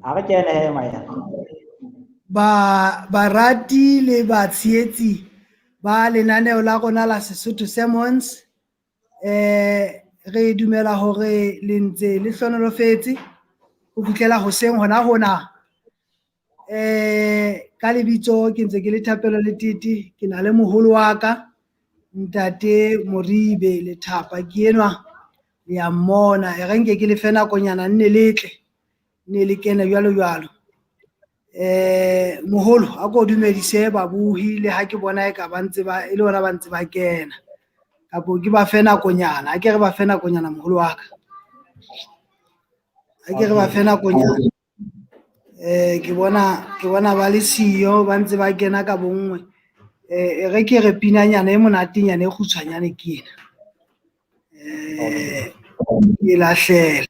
A re kene he maya. Ba barati le batshehetsi ba lenaneo la rona la Sesotho Sermons, re dumela hore le ntse le hlonolofetse ho fihlela hoseng hona hona. Ka lebitso ke ntse ke le Thapelo Letete, ke na le moholo wa ka ntate Moribe Lethapa ke enwa le ya mmona. E re nke ke lefe nakonyana nne le tle, ne le kene jwalo jwalo. Moholo a ko dumedise babohi le ha ke bona e ka ba ntse ba e le hona ba ntse ba kena. Kapo ke ba fe nakonyana, a ke re ba fe nakonyana moholo wa ka. A ke re ba fe nakonyana. Ke bona ba le siyo ba ntse ba kena ka bonngwe. E re ke re pinanyana e monatenyana e kgutshwanyane ke ena. Ke lahlela.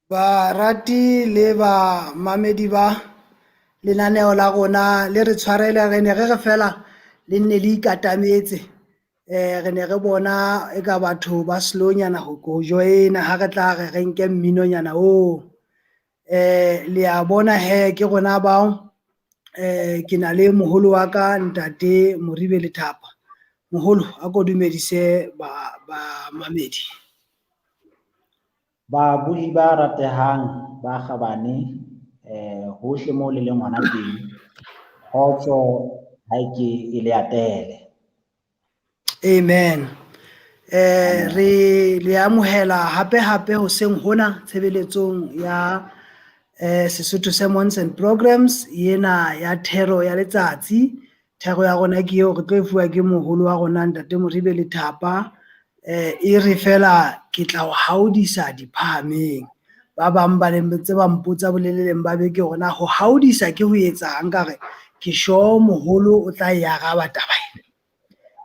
Barati le ba mamedi ba lenaneo la rona le re tshwarele, re ne re re fela le nne le ikatametse. Re ne re bona e ka batho ba slownyana ho joina ha re tla re re nke mminonyana oo. Le a bona he ke rona bao. Ke na le moholo wa ka ntate Moribe Lethapa. Moholo a ko dumedise ba mamedi. Babohi ba ratehang ba kgabane, hohle moo le leng hona teng, kgotso ha e ke e le atele. Amen. Re le amohela hape hape hoseng hona tshebeletsong ya Sesotho Sermons and Programs ena ya thero ya letsatsi. Thero ya rona ke eo re tlo e fuwa ke moholo wa rona ntate Moribe Lethapa. E re fela ke tla o haodisa diphahameng. Ba bang ba neng ntse ba mpotsa boleleleng ba beke hore na ho haodisa ke ho etsang, ka re ke sure moholo o tla e araba taba ena.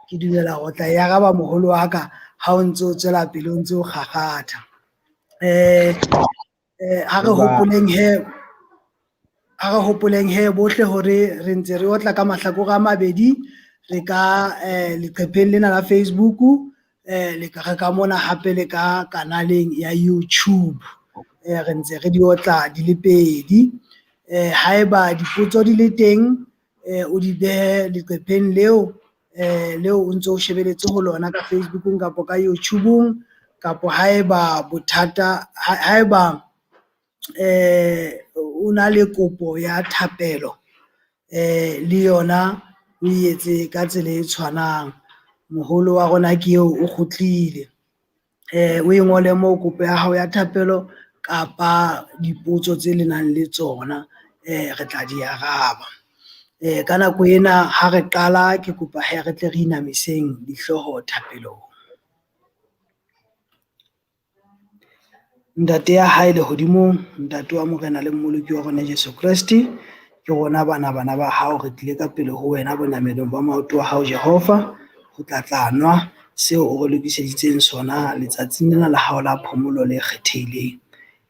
Ke dumela hore o tla e araba moholo wa ka ha o ntse o tswela pele o ntse o kgakgatha. Ha re hopoleng he, ha re hopoleng he bohle hore re ntse re otla ka mahlakore a mabedi, re ka leqepheng lena la Facebook, le ka re ka mona hape le ka kanaleng ya YouTube. Re ntse re di otla di le pedi. Haeba dipotso di le teng, o di behe leqepheng leo leo o ntso o shebeletse ho lona ka Facebookong kapa ka YouTubeong, kapa haeba bothata haeba o na le kopo ya thapelo, le yona o etse ka tsela e tshwanang. Moholo wa rona ke eo o kgutlile. O e ngole moo kopo ya hao ya thapelo kapa dipotso tse le nang le tsona, re tla di araba. Ka nako ena ha re qala ke kopa hee re tle re inamiseng dihlooho thapelong. Ntate ya hae lehodimong, ntate wa Morena le Mmoloki wa rona Jesu Kreste, ke rona bana ba hao re tlile ka pele ho wena bonamelong ba maoto a hao Jehova, ho tla tla nwa seo o re lokiseditseng sona letsatsing lena la hao la phomolo le kgethehileng.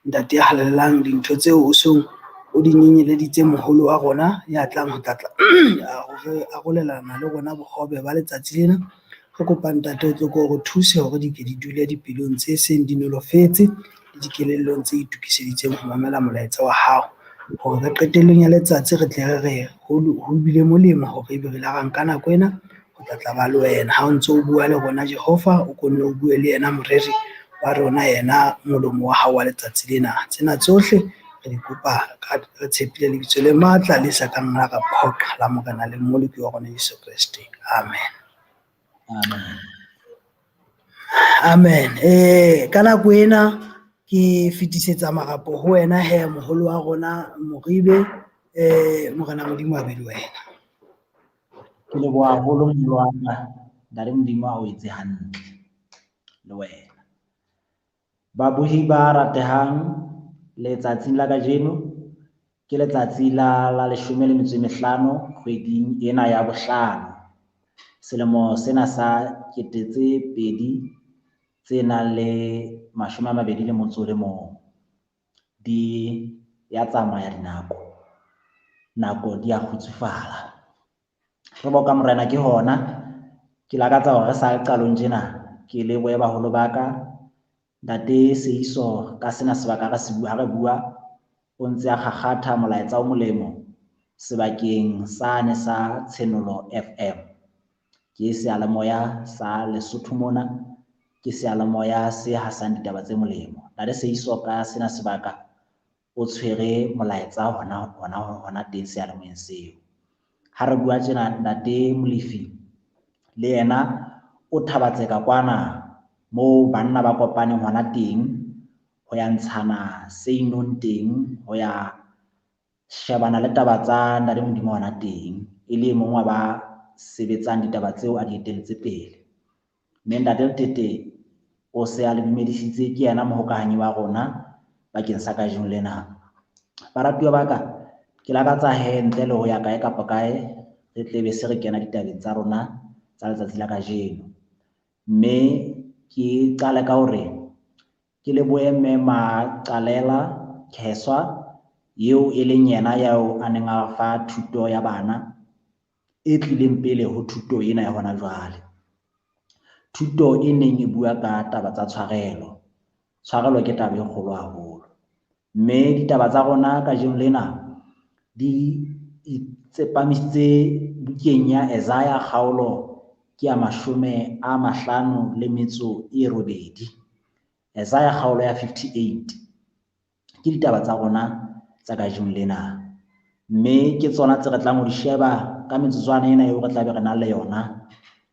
Ntate ya halalelang, dintho tseo o song o di nyenyeleditse moholo wa rona ya tlang ho tla arolelana le rona bohobe ba letsatsi lena, re kopa ntate o tlo ko re thuse hore di ke di dule dipelong tse seng di nolofetse le dikelellong tse itokiseditseng ho mamela molaetsa wa hao, hore re qetellong ya letsatsi re tle re re ho bile molemo hore ebe re ile ra nka nako ena ho tla tla ba le wena. Ha o ntso o bua le rona Jehova, o konne o bue le yena moreri wa rona, yena molomo wa hao wa letsatsi lena. Tsena tsohle re di kopa re tshepile lebitso le matla le sa kang la ra phoqa la Morena le Mmoloki wa rona Jesu Kreste. Amen. Amen. Amen. Ka nako ena ke fetisetsa marapo ho wena he moholo wa rona Moribe, Morena Modimo a be le wena. Ke leboha haholo moholo wa ka, Ntate Modimo a o etse hantle le wena. Babohi ba ratehang, letsatsing la kajeno ke letsatsi la 15 kgweding ena ya bohlano, selemo sena sa 2021. Di ya tsamaya dinako, nako di a kgutsufala. Re boka Morena ke hona, ke lakatsa hore re sa qalong tjena ke lebohe baholo ba ka. Ntate Seiso ka sena sebaka re se bua, ha re bua o ntse a kgakgatha molaetsa o molemo sebakeng sane sa Tshenolo FM. Ke seyalemoya sa Lesotho mona, ke seyalemoya se hasang ditaba tse molemo. Ntate Seiso ka sena sebaka o tshwere molaetsa hona teng seyalemoyeng seo. Ha re bua tjena Ntate Molefi le yena o thabatseka kwana moo banna ba kopaneng hona teng ho ya ntshana se inong teng, ho ya shebana le taba tsa Ntate Modimo hona teng, e le e mong wa ba sebetsang ditaba tseo a di etelletse pele. Mme Ntate Letete o se a le dumedisitse, ke yena mohokahanyi wa rona bakeng sa kajeno lena. Baratuwa ba ka, ke lakatsa he ntle le ho ya kae kapa kae, re tle be se re kena ditabeng tsa rona tsa letsatsi la kajeno. Mme ke qale ka hore ke lebohe mme Maqalela Kheswa, eo e leng yena yao a neng a fa thuto ya bana e tlileng pele ho thuto ena ya hona jwale. Thuto e neng e bua ka taba tsa tshwarelo. Tshwarelo ke taba e kgolo haholo. Mme ditaba tsa rona kajeno lena di itsepamisitse bukeng ya Isaiah kgaolo ke ya 58. Isaiah kgaolo ya 58 ke ditaba tsa rona tsa kajeno lena. Mme ke tsona tse re tlang ho di sheba ka metsotswana ena eo re tla be re nang le yona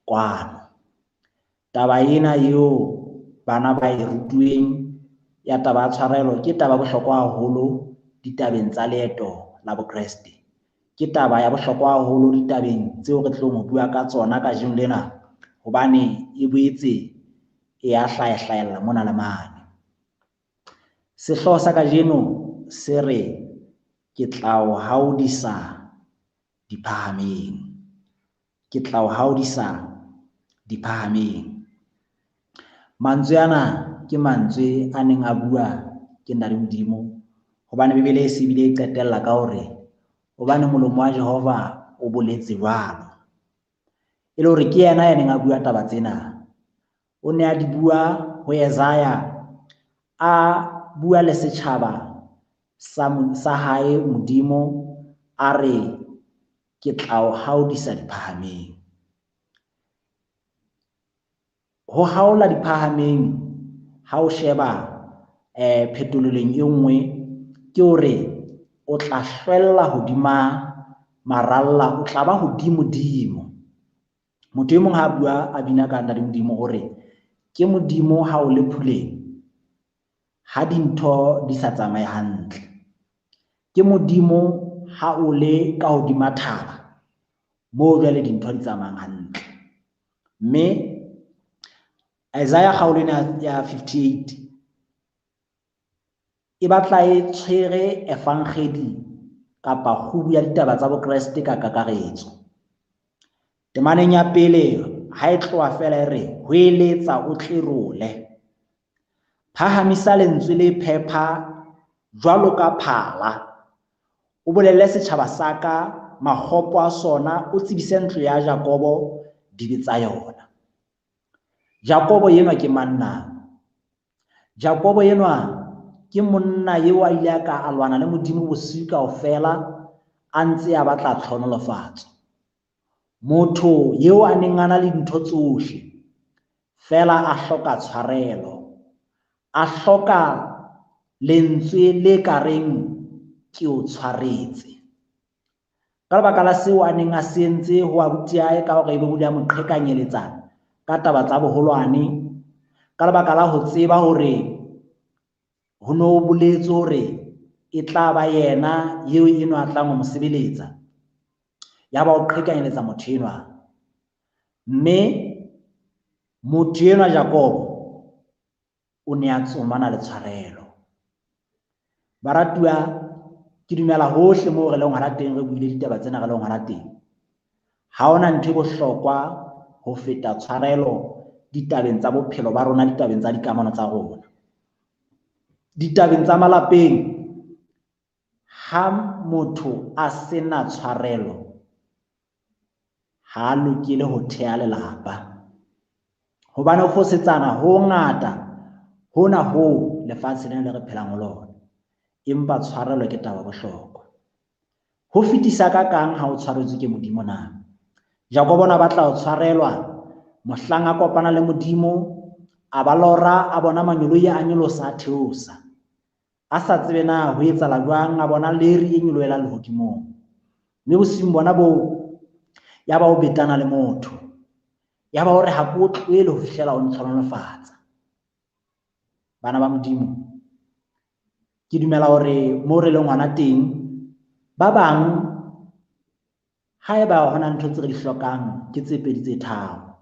kwano. Taba ena eo bana ba e rutuweng ya taba ya tshwarelo ke taba ya bohlokwa haholo ditabeng tsa leeto la Bokreste. Ke taba ya bohlokwa haholo ditabeng tseo re tlong ho bua ka tsona kajeno lena, hobane e boetse e ya hlayahlahella mona le mane. Sehlooho sa kajeno se re ke tla o haodisa diphahameng. Ke tla o haodisa diphahameng. Mantswe ana ke mantswe a neng a bua ke Ntate Modimo, hobane Bibele e se bile e qetella ka hore hobane molomo wa Jehova o boletse jwalo. E le hore ke yena ya neng a bua taba tsena. O ne a di bua ho Isaiah, a bua le setjhaba sa hae Modimo a re ke tla o haodisa diphahameng. Ho haola diphahameng ha o sheba phetolelong e nngwe ke hore o tla hlwella hodima maralla, o tla ba hodimodimo. Motho e mong ha a bua a bina ka Ntate Modimo o re ke Modimo ha o le phuleng ha dintho di sa tsamaye hantle. Ke Modimo ha o le ka hodima thaba moo jwale dintho di tsamayang hantle. Mme Isaiah kgaolo ena ya 58 e batla e tshwere evangeli kapa kgubu ya ditaba tsa Bokreste ka kakaretso. Temaneng ya pele ha e tloha feela e re hoeletsa o tlerole, phahamisa lentswe le phepha jwalo ka phala, o bolelle setjhaba sa ka makgopo a sona, o tsebise ntlo ya Jakobo dibe tsa yona. Jakobo enwa ke mang na? Jakobo enwa ke monna eo a ile a ka a lwana le Modimo bosiu kaofela a ntse a batla tlhonolofatso. Motho eo a neng a na le dintho tsohle feela a hloka tshwarelo, a hloka lentswe le ka reng ke o tshwaretse. Ka lebaka la seo a neng a se entse ho abuti hae ka hore ebe o ile a mo qhekanyeletsa ka taba tsa boholwane, ka lebaka la ho tseba hore ho no boletswe hore e tla ba yena eo enwa a tlang ho mo sebeletsa, ya ba o qhekanyeletsa motho enwa. Mme motho enwa Jakobo o ne a tsomana le tshwarelo. Baratuwa, ke dumela hohle moo re leng hona teng, re buile ditaba tsena re leng hona teng, ha hona ntho e bohlokwa ho feta tshwarelo ditabeng tsa bophelo ba rona, ditabeng tsa dikamano tsa rona, ditabeng tsa malapeng. Ha motho a sena tshwarelo ha a lokele ho theha lelapa, hobane ho fosetsana ho ngata hona ho lefatshe lena le re phelang ho lona. Empa tshwarelo ke taba bohlokwa ho fetisa ka kang ha o tshwaretswe ke Modimo na. Jakobo ona batla ho tshwarelwa mohlang a kopana le Modimo, a ba lora a bona mangeloi a nyolosa a theosa, a sa tsebe na ho etsahala jwang, a bona leri e nyolohelang lehodimong. Mme bosiung bona boo ya ba o betana le motho, ya ba o re ha ke o tlohele ho fihlela o ntlhonolofatsa. Bana ba Modimo, ke dumela hore moo re leng hona teng, ba bang haeba hona ntho tse re di hlokang ke tse pedi tse tharo,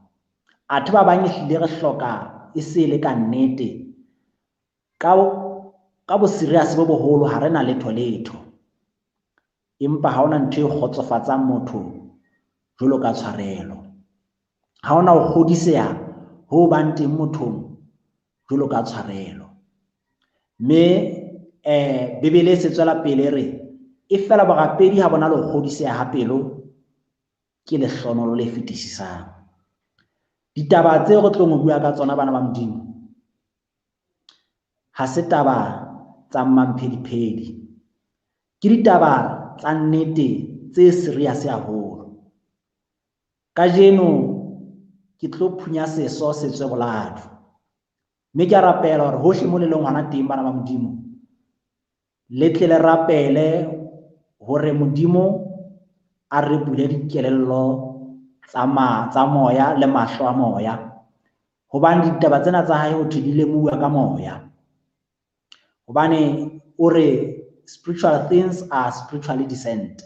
athe ba bang ehlile re hloka e se le ka nnete ka bo serious bo boholo, ha re na letho letho. Empa ha hona ntho e kgotsofatsang motho jwalo ka tshwarelo, ha hona ho kgodiseha ho bang teng mothong jwalo ka tshwarelo. Mme Bibele e se tswela pele re e fela borapedi ha bona le ho kgodiseha ha pelo ke lehlohonolo le fetisisang. Ditaba tse re tlong ho bua ka tsona bana ba Modimo ha se taba tsa mmamphediphedi, ke ditaba tsa nnete tse serious haholo. Kajeno ke tlo phunya seso se tswe boladu, mme ke a rapela hore hohle mo le leng hona teng bana ba Modimo le tle le rapele hore Modimo a re bule dikelello tsa moya le mahlo a moya, hobane ditaba tsena tsa hae ho thwe di lemuwa ka moya. Hobane o re spiritual things are spiritually discerned.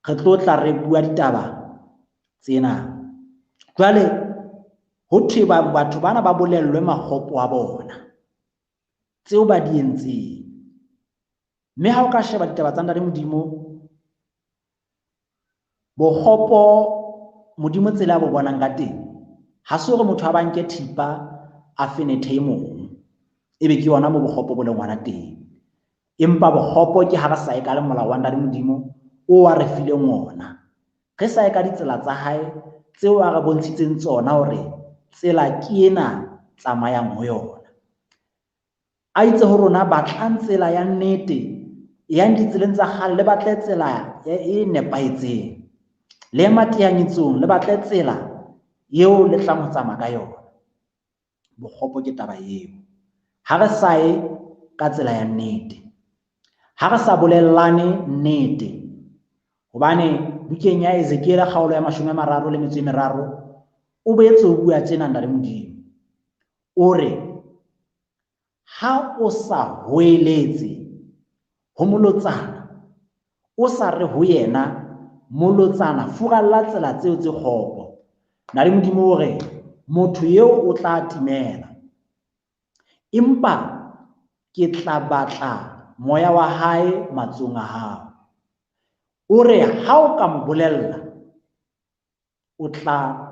Re tlo tla re bua ditaba tsena. Jwale ho thwe batho bana ba bolellwe makgopo a bona, tseo ba di entseng. Mme ha o ka sheba ditaba tsa Ntate Modimo, bokgopo Modimo tsela a bo bonang ka teng, ha se hore motho a ba nke thipa a fenethe e mong, ebe ke yona mo bokgopo bo leng hona teng. Empa bokgopo ke ha re sa e ka le molao wa Ntate Modimo o a re fileng ona, re sa e ka ditsela tsa hae tseo a re bontshitseng tsona hore tsela ke ena tsamayang ho yona. A itse ho rona batlang tsela ya nnete, yang ditseleng tsa kgale, le batle tsela e nepahetseng. Le ye mateanyetsong, le batle tsela eo le tlang ho tsamaya ka yona. Bokgopo ke taba eo. Ha re sa ye ka tsela ya nnete, ha re sa bolellane nnete, hobane bukeng ya Ezekiel kgaolo ya 33 o boetse o bua tjena Ntate Modimo. O re ha o sa hoeletse ho molotsana, o sa re ho yena molotsana furalla tsela tseo tse kgopo. Ntate Modimo o re motho eo o tla timela, empa ke tla batla moya wa hae matsohong a hao. O re ha o ka mo bolella o tla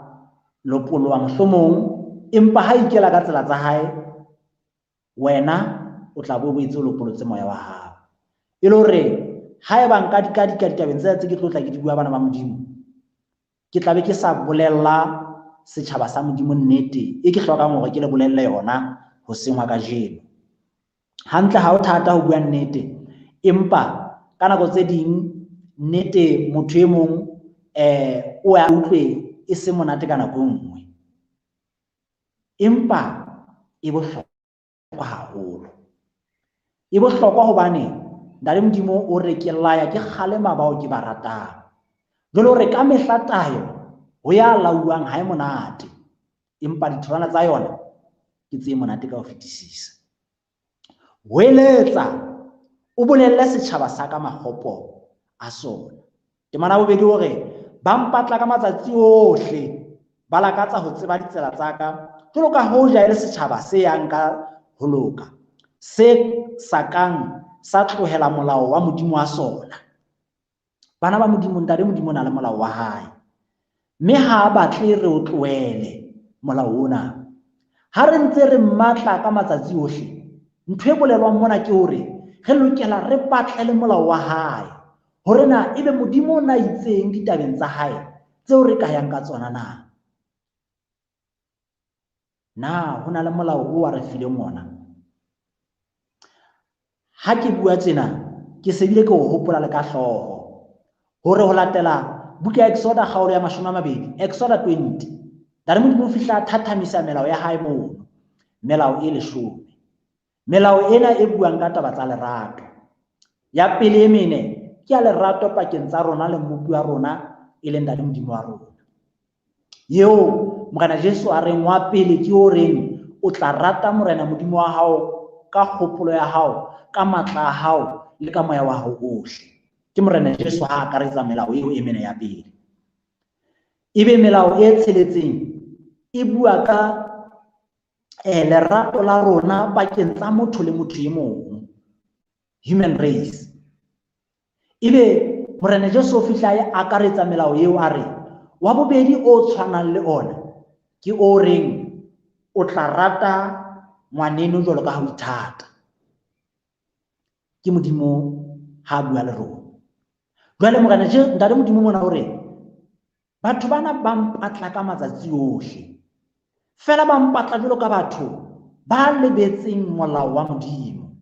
lopoloha mohlomong, empa ha ikela ka tsela tsa hae wena o tla bo boetse o lopolotse moya wa hao. E le hore haeba nka dikadika ditabeng tsena tse ke tlo tla ke di bua bana ba Modimo, ke tla be ke sa bolella setjhaba sa Modimo nnete e ke hlokang hore ke le bolelle yona hoseng hwa kajeno. Hantle ha ho thata ho bua nnete, empa ka nako tse ding nnete motho e mong o a utlwe e se monate ka nako e nngwe, empa e bohlokwa haholo. E bohlokwa hobane Ntate Modimo o re ke laya ke kgalema bao ke ba ratang. Jwale o re ka mehla tayo ho ya lauwang ha e monate, empa ditholwana tsa yona ke tse monate ka ho fetisisa. Hoeletsa o bolelle setjhaba sa ka makgopo a sona. Temana ya bobedi o re ba mpatla ka matsatsi ohle, ba lakatsa ho tseba ditsela tsa ka, jwalo ka hoja e le setjhaba se yang ka ho loka, se sa kang sa tlohela molao wa Modimo wa sona. Bana ba Modimo, Ntate Modimo o na le molao wa hae, mme ha a batle re o tlohele molao ona. Ha re ntse re mmatla ka matsatsi ohle, ntho e bolelwang mona ke hore re lokela re batle le molao wa hae, hore na ebe Modimo o na itseng ditabeng tsa hae tseo re ka yang ka tsona na. Na ho na le molao o a re fileng ona? Ha ke bua tjena, ke se bile ke o hopola le ka hlooho hore ho latela buka ya Exoda kgaolo ya 20, Exoda 20, Ntate Modimo o fihla a thathamisa melao ya hae mono, melao e 10. Melao ena e buang ka taba tsa lerato. Ya pele e mene ke ya lerato pakeng tsa rona le Mmopi wa rona e leng Ntate Modimo wa rona. Eo Morena Jesu a reng wa pele ke o reng o tla rata Morena Modimo wa hao ka kgopolo ya hao, ka matla a hao le ka moya wa hao ohle. Ke Morena Jesu ha akaretsa melao eo e mene ya pele. Ebe melao e tsheletseng e bua ka lerato la rona pakeng tsa motho le motho e mong, human race. Ebe Morena Jesu o fihla e akaretsa melao eo a re wa bobedi o tshwanang le ona ke o reng o tla rata ngwaneno jwalo ka ha o ithata. Ke Modimo ha bua le rona. Jwale Morena Jesu, Ntate Modimo mona o re batho bana ba mpatla ka matsatsi ohle, fela ba mpatla jwalo ka batho ba lebetseng molao wa Modimo,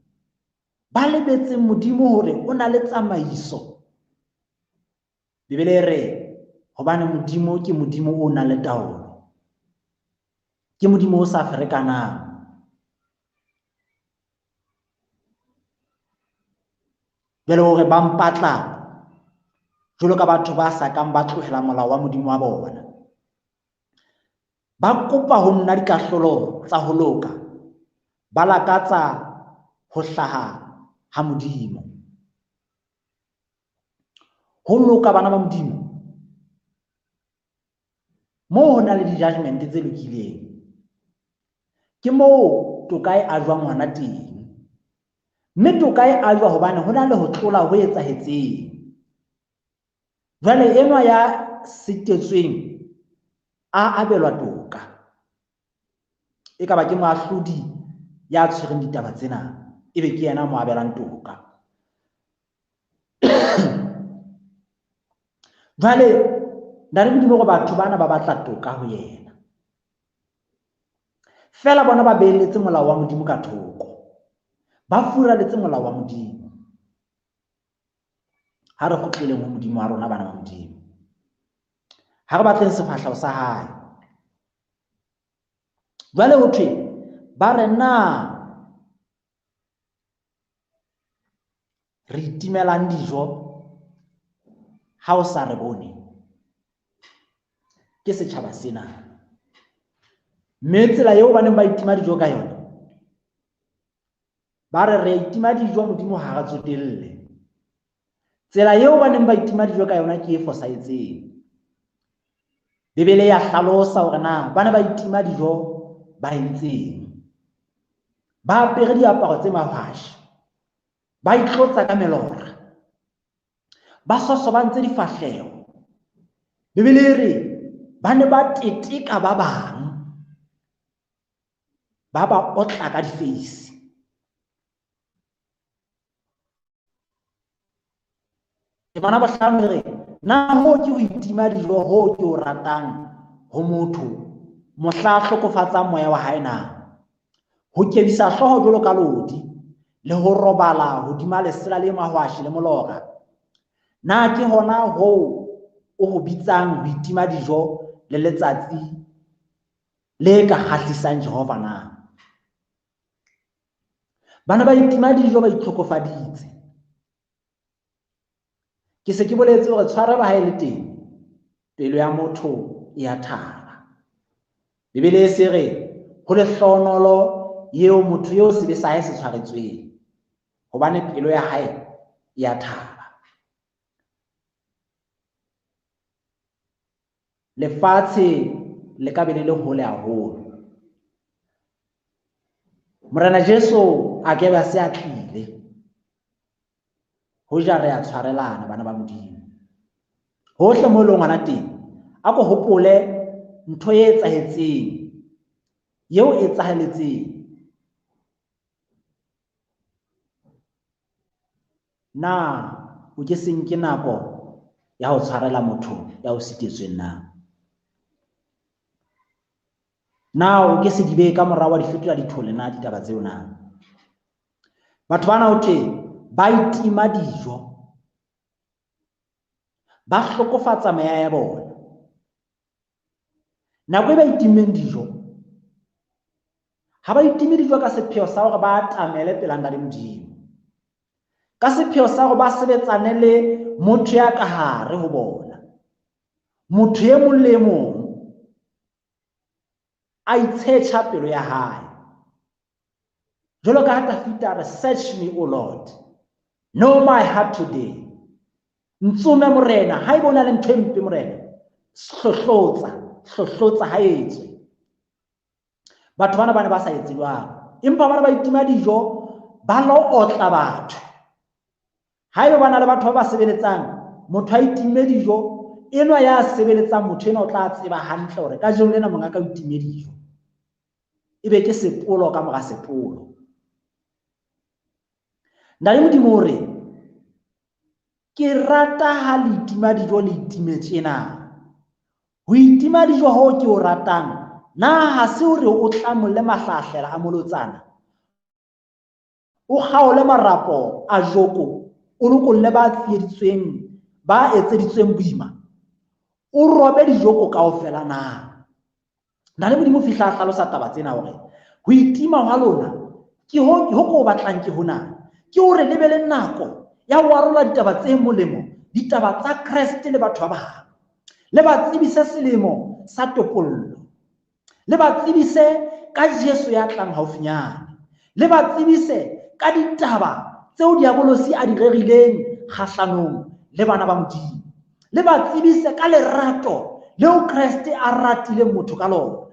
ba lebetseng Modimo hore o na le tsamaiso. Bibele e re hobane Modimo ke Modimo o nang le taolo, ke Modimo o sa ferekanang. Jwale hore ba mpatla jwalo ka batho ba sa kang ba tlohela molao wa Modimo wa bona. Ba kopa ho nna dikahlolo tsa ho loka, ba lakatsa ho hlaha ha Modimo. Ho loka bana ba Modimo, moo ho na le di-judgment tse lokileng, ke moo toka e ajwang hona teng. Mme toka e ajwa hobane ho na le ho tlola ho etsahetseng. Jwale enwa ya sitetsweng a abelwa toka. E ka ba ke moahlodi ya tshwereng ditaba tsena, ebe ke yena mo abelang toka. Jwale Ntate Modimo hore batho bana ba batla toka ho yena, fela bona ba beelletse molao wa Modimo ka thoko. Ba furaletse molao wa Modimo. Ha re kgutleleng ho Modimo wa rona, bana ba Modimo. Ha re batleng sefahleho sa hae. Jwale ho thwe ba re na re itimelang dijo ha o sa re bone? Ke setjhaba sena. Mme tsela eo ba neng ba itima dijo ka yona, ba re re itima dijo Modimo ha re tsotelle. Tsela eo ba neng ba itima dijo ka yona ke e fosahetseng. Bibele ya hlalosa hore na ba ne ba itima dijo ba entseng. Ba apere diaparo tse mahwashe, ba itlotsa ka melora, ba sosobantse difahleho. Bibele e re ba ne ba teteka ba bang, ba ba otla ka difeisi. Temana bohlano e re, na hoo ke ho itima dijo hoo ke o ratang ho motho mohla a hlokofatsang moya wa hae na? Ho kebisa hlooho jwalo ka lodi le ho robala hodima lesela le mahwashe le molora. Na ke hona hoo o ho bitsang ho itima dijo le letsatsi le ka kgahlisang Jehova na? Bana ba itima dijo ba itlhokofaditse. Ke se ke boletse hore tshwarelo ha e le teng, pelo ya motho e a thaba. Bibele e se re ho lehlohonolo eo motho eo sebe sa hae se tshwaretsweng, hobane pelo ya hae e a thaba. Lefatshe le ka be le le hole haholo. Morena Jesu a ke be a se a tlile. Hoja re a tshwarelana bana ba Modimo. Hohle mo leng hona teng, a ko hopole ntho e etsahetseng, eo e etsahaletseng. Na o ke se nke nako ya ho tshwarela motho ya o sitetsweng na? Na o ke se di behe ka morao wa di fetola dithole na ditaba tseo na? Batho bana ho thwe ba itima dijo, ba hlokofatsa meya ya bona. Nako e ba itimmeng dijo, ha ba itime dijo ka sepheo sa hore ba atamele pela Ntate Modimo, ka sepheo sa hore ba sebetsane le motho ya ka hare ho bona, motho e mong le e mong a itshetjha pelo ya hae. Jwalo ka ha Dafida a re, search me, O Lord, know my heart today. Ntsume Morena, ha ebe o na le ntho e mpe Morena, hlohlotsa, hlohlotsa ha etswe. Batho bana ba ne ba sa etse jwalo, empa bana ba itima dijo, ba lo otla batho. Haeba ba na le batho ba ba sebeletsang, motho a itime dijo, enwa ya sebeletsang motho enwa o tla tseba hantle hore kajeno lena monga ka o itime dijo. Ebe ke sepolo ka mora sepolo. Ntate Modimo o re, ke rata ha le itima dijo le itime tjena. Ho itima dijo hoo ke o ratang, na ha se hore o tlamolle mahlahlela a molotsana? O kgaole marapo a joko, o lokolle ba tsieditsweng, ba etseditsweng boima. O robe dijoko kaofela na? Ntate Modimo o fihla a hlalosa taba tsena hore ho itima hwa lona ke ho ko o batlang ke hona. Ke hore le be le nako ya ho arola ditaba tse molemo, ditaba tsa Kreste le batho ba bang. Le ba tsebise selemo sa topollo. Le ba tsebise ka Jesu ya tlang haufinyane. Le ba tsebise ka ditaba tseo diabolosi a di rerileng kgahlanong le bana ba Modimo. Le ba tsebise ka lerato leo Kreste a ratileng motho ka lona.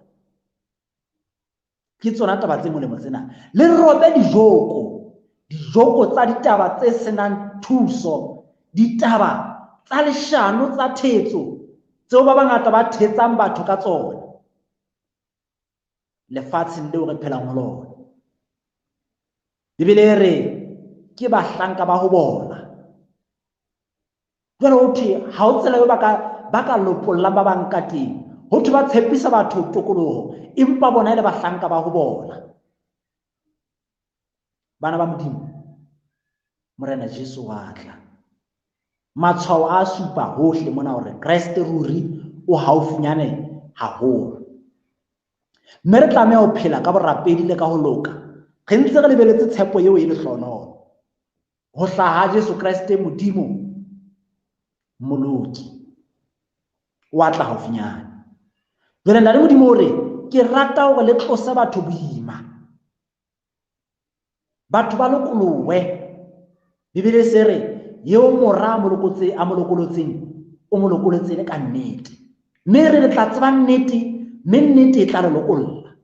Ke tsona taba tse molemo tsena. Le robe dijoko, dijoko tsa ditaba tse senang thuso, ditaba tsa leshano tsa thetso tseo ba bangata ba thetsang batho ka tsona lefatsheng leo re phelang ho lona. Bibele e re ke bahlanka ba ho bona. Jwale ho thwe ha ho tsela eo ba ka lopollang ba bang ka teng. Ho thwe ba tshepisa batho tokoloho, empa bona e le bahlanka ba ho bona. Bana ba Modimo, Morena Jesu wa tla. Matshwao a supa hohle mona hore Kreste ruri o haufinyane haholo. Mme re tlameha ho phela ka borapedi le ka ho loka, re ntse re lebeletse tshepo eo e lehlohonolo. Ho hlaha Jesu Kreste Modimo Moloki o a tla haufinyane. Jwale Ntate Modimo o re, ke rata hore le tlose batho boima. Batho ba lokolohe. Bibele se re, eo mora a mo lokolotseng, o mo lokolotse le ka nnete. Mme re le tla tseba nnete, mme nnete e tla le lokolla.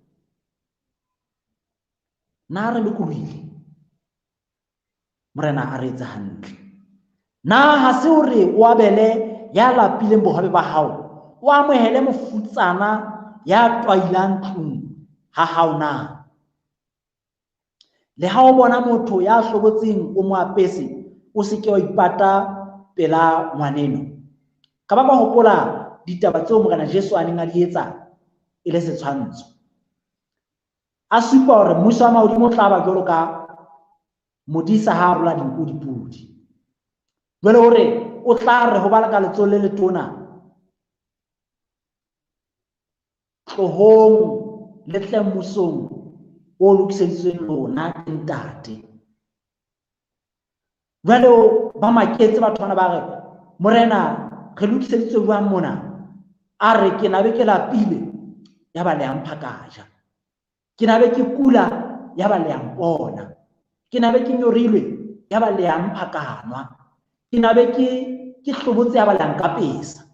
Na re lokolohile? Morena a re etse hantle. Na ha se hore o abele ya lapileng bohobe ba hao, o amohele mofutsana ya twailang tlung ha hao na? Le ha o bona motho ya hlobotseng o mo apese, o se ke wa ipata pela ngwaneno. Ka ba ka hopola ditaba tseo Morena Jesu a neng a di etsa e le setshwantsho. A supa hore mmuso wa mahodimo o tla ba jwalo ka modisa ha a rola dinku dipodi. Jwale hore o tla re ho ba ka letsoho le letona, tlohong le tle mmusong o lokiseditsweng lona ke Ntate. Jwale ba maketse batho bana ba re, Morena, re lokiseditswe jwang mona? A re, ke na be ke lapile, ya ba le a mpha ka ja. Ke na be ke kula, ya ba le a mpona. Ke na be ke nyorilwe, ya ba le a mpha ka nwa. Ke na be ke hlobotse, ya ba le a nkapesa.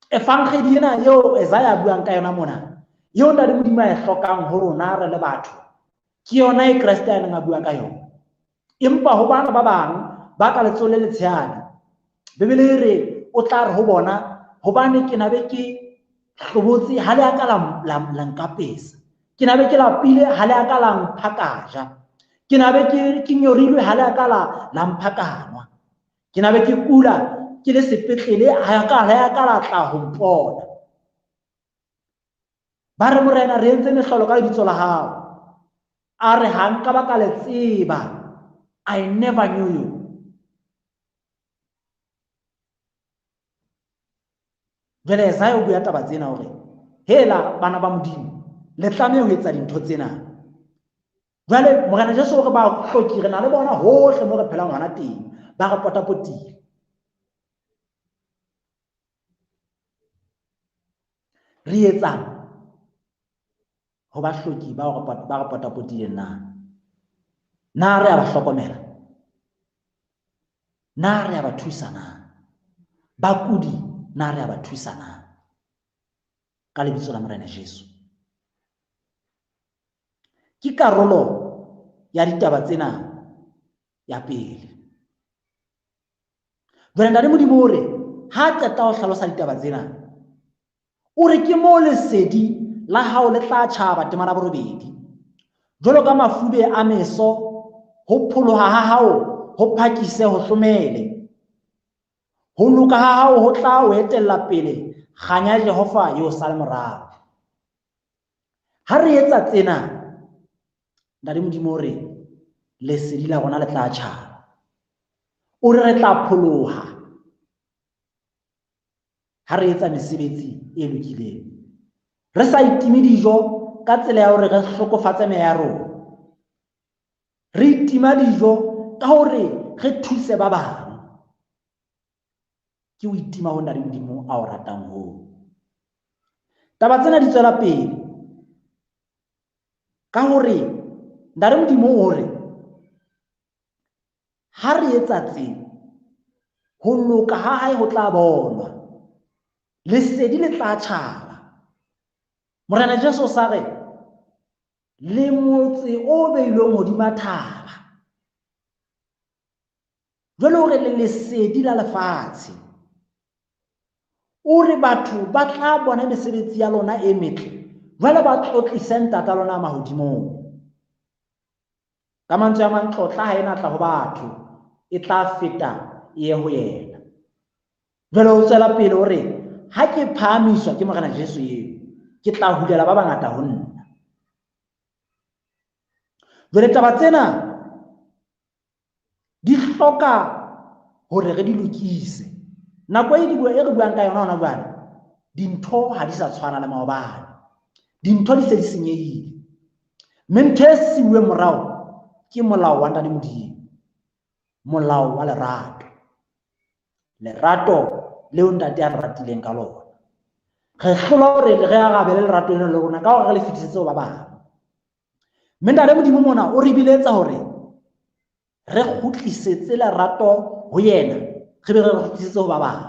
Evangeli ena eo Isaiah a buang ka yona mona, eo Ntate Modimo a e hlokang ho rona re le batho, ke yona e Kreste a neng a bua ka yona. Empa ho bana ba bang ba ka letsoho le letshehadi, Bibele e re o tla re ho bona, hobane ke na be ke hlobotse, ha le a ka la nkapesa. Ke na be ke lapile, ha le a ka la mpha ka ja. Ke na be ke nyorilwe, ha le a ka la mpha ka nwa. Ke na be ke kula, ke le sepetlele, ha le a ka la tla ho mpona. Ba re, Morena, re entse mehlolo ka lebitso la hao. A re, ha nka ba ka le tseba. I never knew you. Jwale Isaiah o bua taba tsena hore, hela bana ba Modimo, le tlameha ho etsa dintho tsena. Jwale Morena Jesu o re ba hloki, re na le bona hohle mo re phelang hona teng, ba re potapotile. Re etsang ho ba hloki ba re potapotileng na? Na re a ba hlokomela? Na re a ba thusa na? Bakudi, na re a ba thusa na? Ka lebitso la Morena Jesu. Ke karolo ya ditaba tsena ya pele. Jwale Ntate Modimo o re, ha a qeta ho hlalosa ditaba tsena, o re ke moo lesedi la hao le tla tjhaba temana borobedi. Jwalo ka mafube a meso, ho pholoha ha hao ho phakise ho hlomele. Ho loka ha hao ho tla o etella pele, kganya ya Jehova e o sale morao. Ha re etsa tsena, Ntate Modimo o re lesedi la rona le tla tjhaba. O re re tla pholoha ha re etsa mesebetsi e lokileng. Re sa itime dijo ka tsela ya hore re hlokofatse meya ya rona. Re itima dijo ka hore re thuse ba bang. Ke ho itima ho Ntate Modimo a o ratang hoo. Taba tsena di tswela pele ka hore Ntate Modimo o re ha re etsa tse, ho loka ha hae ho tla bonwa, lesedi le tla tjhaba. Morena Jesu o sa re, le motse o beilweng hodima thaba, jwale o re le lesedi la lefatshe. O re batho ba tla bona mesebetsi ya lona e metle, jwale ba tlotlise Ntata lona mahodimong. Ka mantswe a mang, tlotla ha e na tla ho batho, e tla feta e ye ho yena. Jwale o tswela pele o re, ha ke phahamiswa ke Morena Jesu eo, ke tla hulela ba bangata ho nna. Jwale taba tsena hloka hore re di lokise. Nako e re buang ka yona hona jwale, dintho ha di sa tshwana le maobane. Dintho di se di senyehile. Mme ntho e siuweng morao ke molao wa Ntate Modimo, molao wa lerato. Lerato leo Ntate a re ratileng ka lona. Re hlola hore re arabele lerato lena le rona ka hore re le fetisetse ho ba bang. Mme Ntate Modimo mona o re biletsa hore re kgutlisetse lerato ho yena, re be re le kgutlisetse ho ba bang.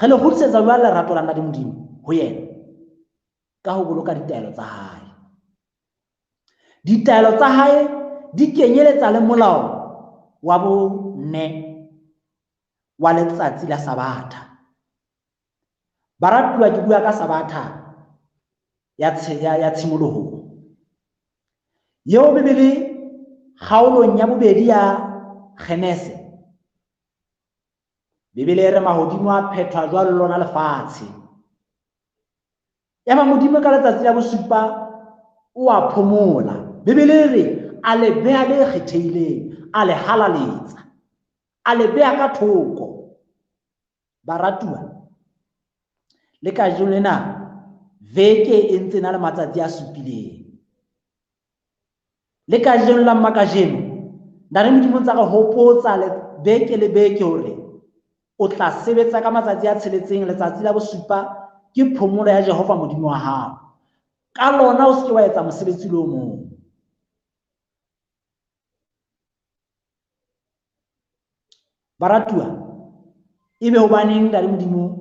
Re le kgutlisetsa jwang lerato la Ntate Modimo ho yena? Ka ho boloka ditaelo tsa hae. Ditaelo tsa hae di kenyeletsa le molao wa bone wa letsatsi la Sabatha. Baratuwa, ke bua ka Sabatha ya tshimolohong. Eo Bibele kgaolong ya bobedi ya Genese, Bibele e re mahodimo a phethwa jwalo lona lefatshe. Yaba Modimo ka letsatsi la bosupa o a phomola. Bibele e re a le beha le kgethehileng, a le halaletsa, a le beha ka thoko. Baratuwa, le kajeno lena veke e ntse na le matsatsi a supileng. Le kajeno la mmakajeno, Ntate Modimo ntse a re hopotsa le beke le beke hore o tla sebetsa ka matsatsi a tsheletseng, letsatsi la bosupa ke phomolo ya Jehova Modimo wa hao. Ka lona o se ke wa etsa mosebetsi le o mong. Baratuwa, ebe hobaneng Ntate Modimo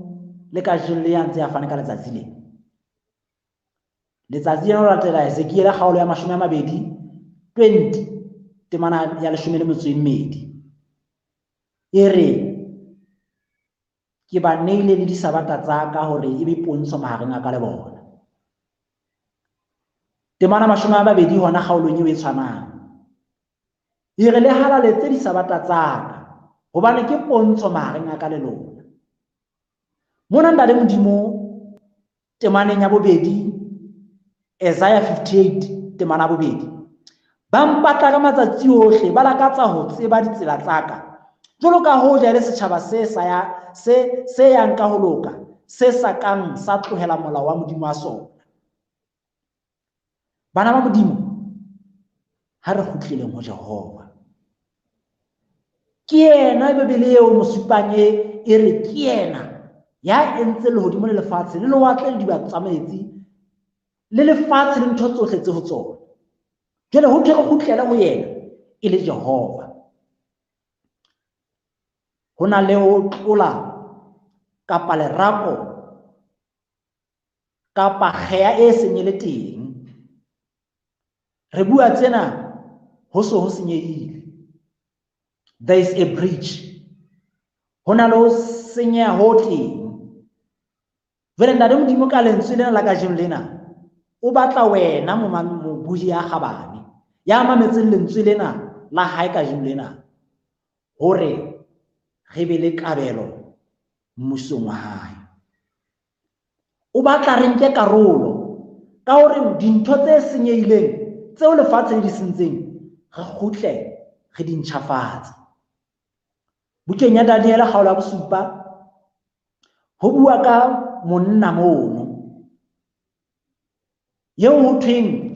le kajeno le ya ntse a fane ka letsatsi le? Letsatsi lena ho latela Ezekiele kgaolo ya 20, temana ya 12. E re, ke ba neile le disabata tsa ka hore e be pontsho mahareng a ka le bona. Temana 20 hona kgaolong eo e tshwanang. E re le halaletse disabata tsa ka, hobane ke pontsho mahareng a ka le lona. Mona Ntate Modimo temaneng ya bobedi, Isaiah 58 temana ya bobedi, ba mpatla ka matsatsi ohle, ba lakatsa ho tseba ditsela tsa ka. Jwalo ka hoja e le setjhaba se sa ya, se yang ka ho loka, se sa kang sa tlohela molao wa Modimo wa sona. Bana ba Modimo, ha re kgutleleng ho Jehova. Ke yena Bibele eo mosupang e re ke yena ya entse lehodimo le lefatshe le lewatle le diba tsa metsi le lefatshe le ntho tsohle tse ho tsona. Jwale ho thwe re kgutlele ho yena e le Jehova. Ho na le ho tlola kapa lerako kapa kgeya e seng e le teng. Re bua tsena ho so ho senyehile. There is a breach. Ho na le ho senyeha ho teng. Jwale Ntate Modimo ka lentswe lena la kajeno lena, o batla wena mobuhi ya kgabane, ya mametseng lentswe lena la hae kajeno lena, hore re be le kabelo mmusong wa hae. O batla re nke karolo ka hore dintho tse senyehileng tseo lefatshe le di sentseng, re kgutle re di ntjhafatse. Bukeng ya Daniele kgaolo ya bosupa, ho bua ka monna mono eo ho thweng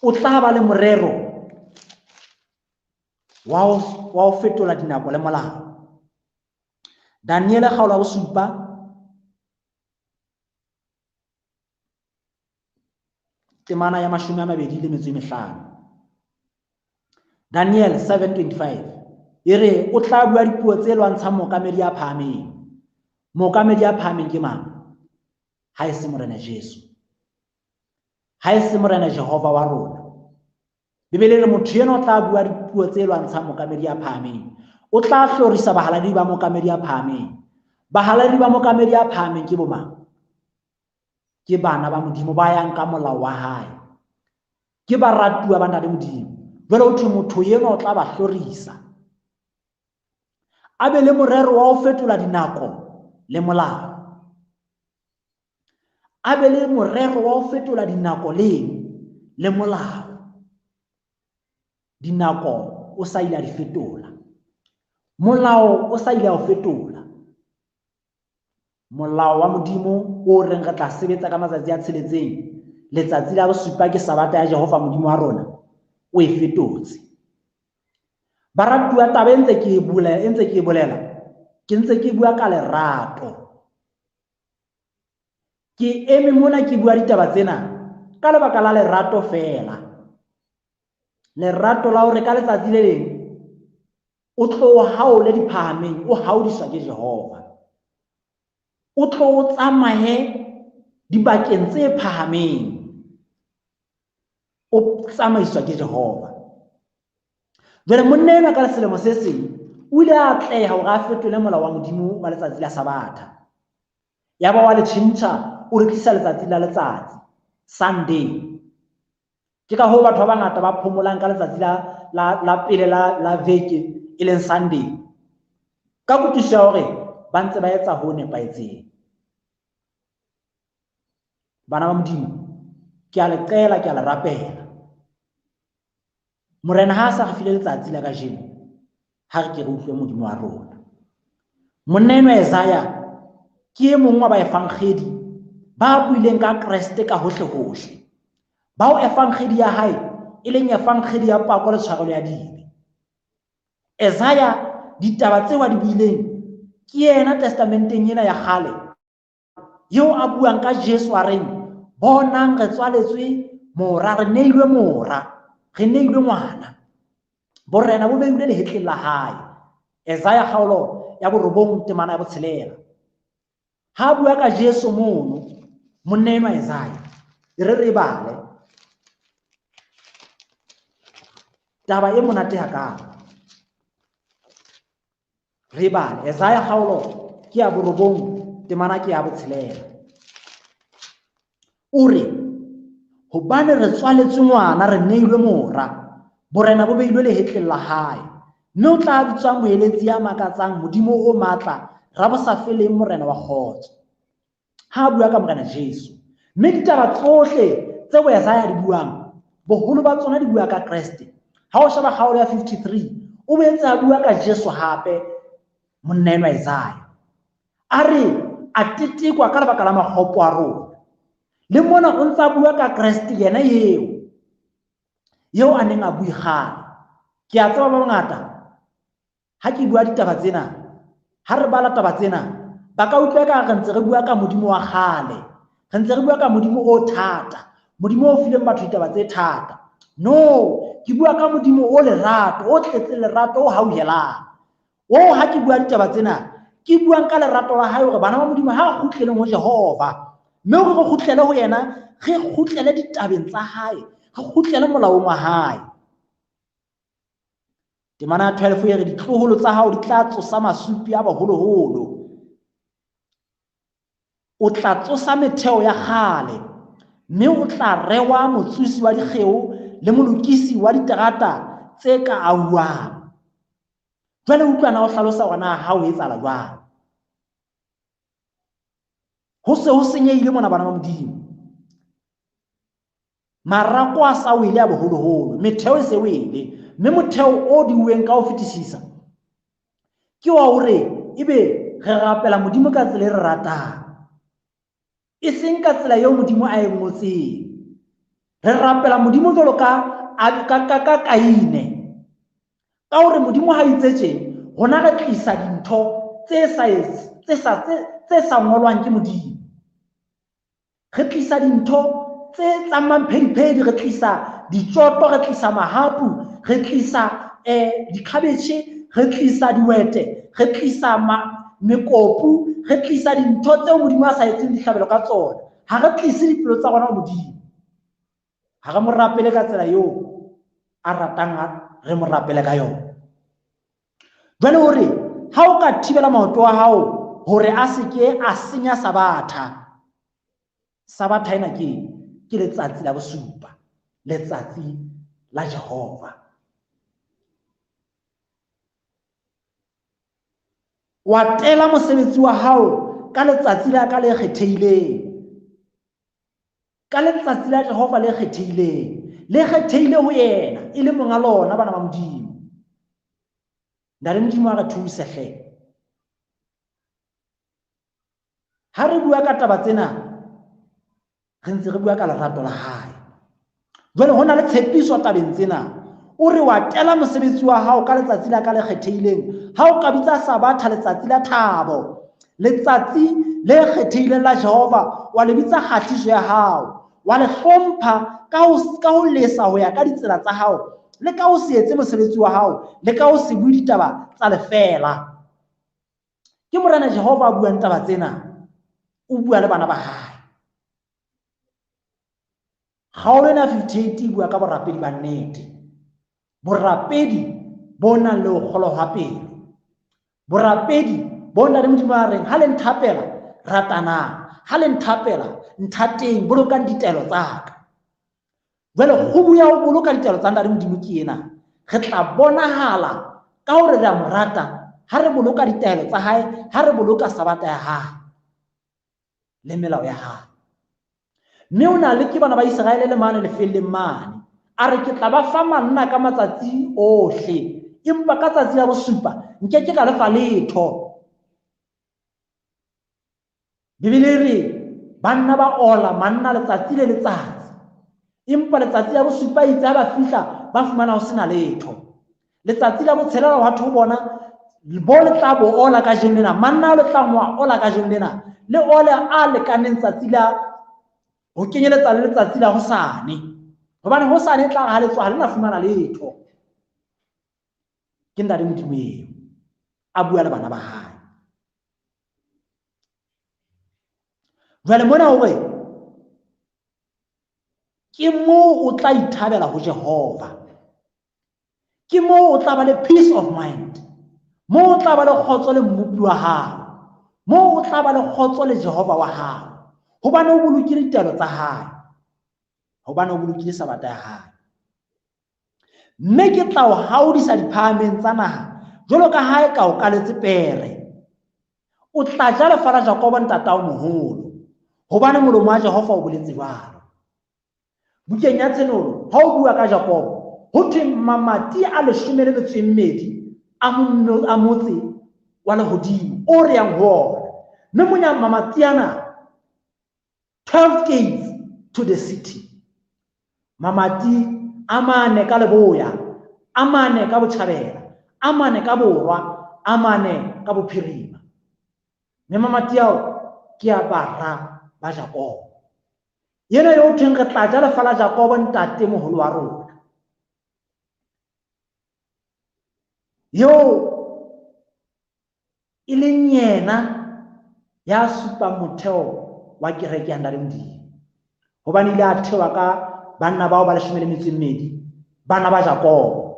o tla ba le morero wa ho fetola dinako le molao. Daniele kgaolo ya bosupa, temana ya 25. Daniel 7:25 e re o tla bua dipuo tse lwantshang mookamedi ya phahameng. Mookamedi ya phahameng ke mang? Ha e se Morena Jesu. Ha e se Morena Jehova wa rona. Bibele e re motho enwa o tla bua dipuo tse lwantshang mookamedi ya phahameng. O tla hlorisa bahalaledi ba mookamedi ya phahameng. Bahalaledi ba mookamedi ya phahameng ke bo mang? Ke bana ba Modimo ba yang ka molao wa hae. Ke baratuwa ba Ntate Modimo. Jwale ho thwe motho enwa o tla ba hlorisa. A be le morero wa ho fetola dinako le molao. A be le morero wa ho fetola dinako le molao. Dinako o sa ile a di fetola. Molao o sa ile a o fetola. Molao wa Modimo o reng re tla sebetsa ka matsatsi a tsheletseng, letsatsi la bosupa ke Sabata ya Jehova Modimo wa rona, o e fetotse. Baratuwa, taba e ntse ke e bolela, e ntse ke e bolela, ke ntse ke bua ka lerato. Ke eme mona ke bua ditaba tsena ka lebaka la lerato feela. Lerato la hore ka letsatsi le leng o tlo haole diphahameng, o haodiswa ke Jehova. O tlo o tsamaye dibakeng tse phahameng, o tsamaiswa ke Jehova. Jwale monna enwa ka selemo se seng o ile a atleha hore a fetole molao wa Modimo wa letsatsi la Sabatha. Yaba wa le tjhentjha, o re tlisa letsatsi la letsatsi, Sunday. Ke ka hoo batho ba bangata ba phomolang ka letsatsi la pele la veke, e leng Sunday. Ka kutlwisiso ya hore ba ntse ba etsa ho nepahetseng. Bana ba Modimo, ke a le qela, ke a le rapela. Morena ha a sa re file letsatsi la kajeno, ha re ke re utlwe Modimo wa rona. Monna enwa Isaiah ke e mong wa baevangedi ba buileng ka Kreste ka hohle-hohle. Bao evangedi ya hae e leng evangedi ya pako le tshwarelo ya dibe. Isaiah ditaba tseo a di buileng ke yena testamenteng ena ya kgale eo a buang ka Jesu a reng, bonang re tswaletswe mora, re neilwe mora, re neilwe ngwana. Borena bo beilwe lehetleng la hae. Isaiah kgaolo ya 9 temana ya 6. Ha bua ka Jesu mono, monna enwa Isaiah, e re re bale. Taba e monate hakalo. Re bale. Isaiah kgaolo ke ya 9 temana ke ya 6. O re, hobane re tswaletswe ngwana, re neilwe mora, borena bo beilwe lehetleng la hae, mme o tla bitswa moeletsi ya makatsang, Modimo o matla, Rabosafeleng, Morena wa kgotso. Ha a bua ka Morena Jesu, mme ditaba tsohle tseo Isaiah di buang, boholo ba tsona di bua ka Kreste. Ha o sheba kgaolo ya 53, o boetse a bua ka Jesu hape, monna enwa Isaiah. A re a tetekwa ka lebaka la makgopo a rona. Le mona o ntsa bua ka Kreste yena eo a neng a bue kgale. Ke a tseba ba bangata ha ke bua ditaba tsena, ha re bala taba tsena, ba ka utlwa eka re ntse re bua ka Modimo wa kgale, re ntse re bua ka Modimo o thata, Modimo o fileng batho ditaba tse thata. No, ke bua ka Modimo o lerato, o tletseng lerato, o hauhelang. O ha ke bua ditaba tsena, ke buang ka lerato la hae hore bana ba Modimo ha kgutleleng ho Jehova, mme hore re kgutlele ho yena, re kgutlele ditabeng tsa hae, re kgutlele molaong wa hae. Temana ya 12 e re ditloholo tsa hao di tla tsosa masupi a baholoholo. O tla tsosa metheo ya kgale, mme o tla rewa motsosi wa dikgeo le molokisi wa diterata tse ka ahuwang. Jwale utlwa na o hlalosa hore na ha o etsahala jwang. Ho se ho senyehile mona bana ba Modimo. Marako a sa wele a boholoholo, metheo e se wele, mme motheo o diuweng ka ho fetisisa ke wa hore ebe re rapela Modimo ka tsela e re ratang, e seng ka tsela eo Modimo a e ngotseng. Re rapela Modimo jwalo ka Kaine, ka hore Modimo ha itse tje, rona re tlisa dintho tse sa ngolwang ke Modimo. Re tlisa dintho tse tsamayang phediphedi, re tlisa ditjoto, re tlisa mahapu, re tlisa dikhabetjhe, re tlisa diwete, re tlisa mekopu, re tlisa dintho tseo Modimo a sa etseng dihlabelo ka tsona. Ha re tlise dipelo tsa rona ho Modimo. Ha re mo rapele ka tsela eo a ratang re mo rapele ka yona. Jwale hore ha o ka thibela maoto a hao hore a se ke a senya Sabatha, Sabatha ena ke letsatsi la bosupa, letsatsi la Jehova. Wa tela mosebetsi wa hao ka letsatsi la ka le kgethehileng, ka letsatsi la Jehova le kgethehileng, Le kgethehile ho yena e le monga lona, bana ba Modimo. Ntate Modimo a re thuse hle. Ha re bua ka taba tsena, re ntse re bua ka lerato la hae. Jwale ho na le tshepiso tabeng tsena. O re wa tela mosebetsi wa hao ka letsatsi la ka le kgethehileng, ha o ka bitsa Sabatha letsatsi la thabo, letsatsi le kgethehileng la Jehova, wa le bitsa kgahliso ya hao, wa le hlompha ka ho lesa ho ya ka ditsela tsa hao, le ka ho se etse mosebetsi wa hao, le ka ho se bue ditaba tsa lefeela. Ke Morena Jehova a buang taba tsena, o bua le bana ba hae. Kgaolo ena 58 e bua ka borapedi ba nnete. Borapedi bo nang le ho kgolwa hwa pelo. Borapedi bo nang le Modimo a reng, ha le nthapela, ratanang. Ha le nthapela, nthateng, bolokang ditaelo tsa ka. Jwale kgubu ya ho boloka ditaelo tsa Ntate Modimo ke ena. Re tla bonahala ka hore re a mo rata ha re boloka ditaelo tsa hae, ha re boloka Sabata ya hae le melao ya hae. Mme o na le ke bana ba Iseraele le mane lefelleng mane. A re ke tla ba fa manna ka matsatsi ohle, empa ka tsatsi la bosupa nke ke ka le fa letho. Bibele e re banna ba ola manna letsatsi le letsatsi, empa letsatsi la bosupa itse ha ba fihla ba fumana ho sena letho. Letsatsi la botshelela wa ho bona bo le tla bo ola kajeno lena, manna le tla mo ola kajeno lena, le ole a lekaneng tsatsi la ho kenyeletsa le letsatsi la hosane. Hobane hosane e tla re ha le tswa ha le na fumana letho. Ke Ntate Modimo eo a bua le bana ba hae. Jwale mona hore ke moo o tla ithabela ho Jehova. Ke moo o tla ba le peace of mind. Moo o tla ba le kgotso le Mmopi wa hao. Moo o tla ba le kgotso le Jehova wa hao. Hobane o bolokile ditaelo tsa hae. Hobane o bolokile Sabata ya hae. Mme ke tla o haodisa diphahameng tsa naha, jwalo ka ha e ka o kaletse pere. O tla ja lefa la Jakobo ntatao moholo, hobane molomo wa Jehova o boletse jwalo. Bukeng ya Tshenolo, ha o bua ka Jakobo, ho thwe mamati a 12 a motse wa lehodimo o re yang ho ona. Mme monya mamati ana, 12 gates to the city. Mamati a mane ka leboya, a mane ka botjhabela, a mane ka borwa, a mane ka bophirima. Mme mamati ao ke a bara ba Jakobo. Yena yo thweng re tla ja lefa la Jakobo ntate moholo wa rona. Yo e leng yena ya supang motheo wa kereke ya Ntate Modimo. Hobane ile a thewa ka banna bao ba 12, bana ba Jakobo,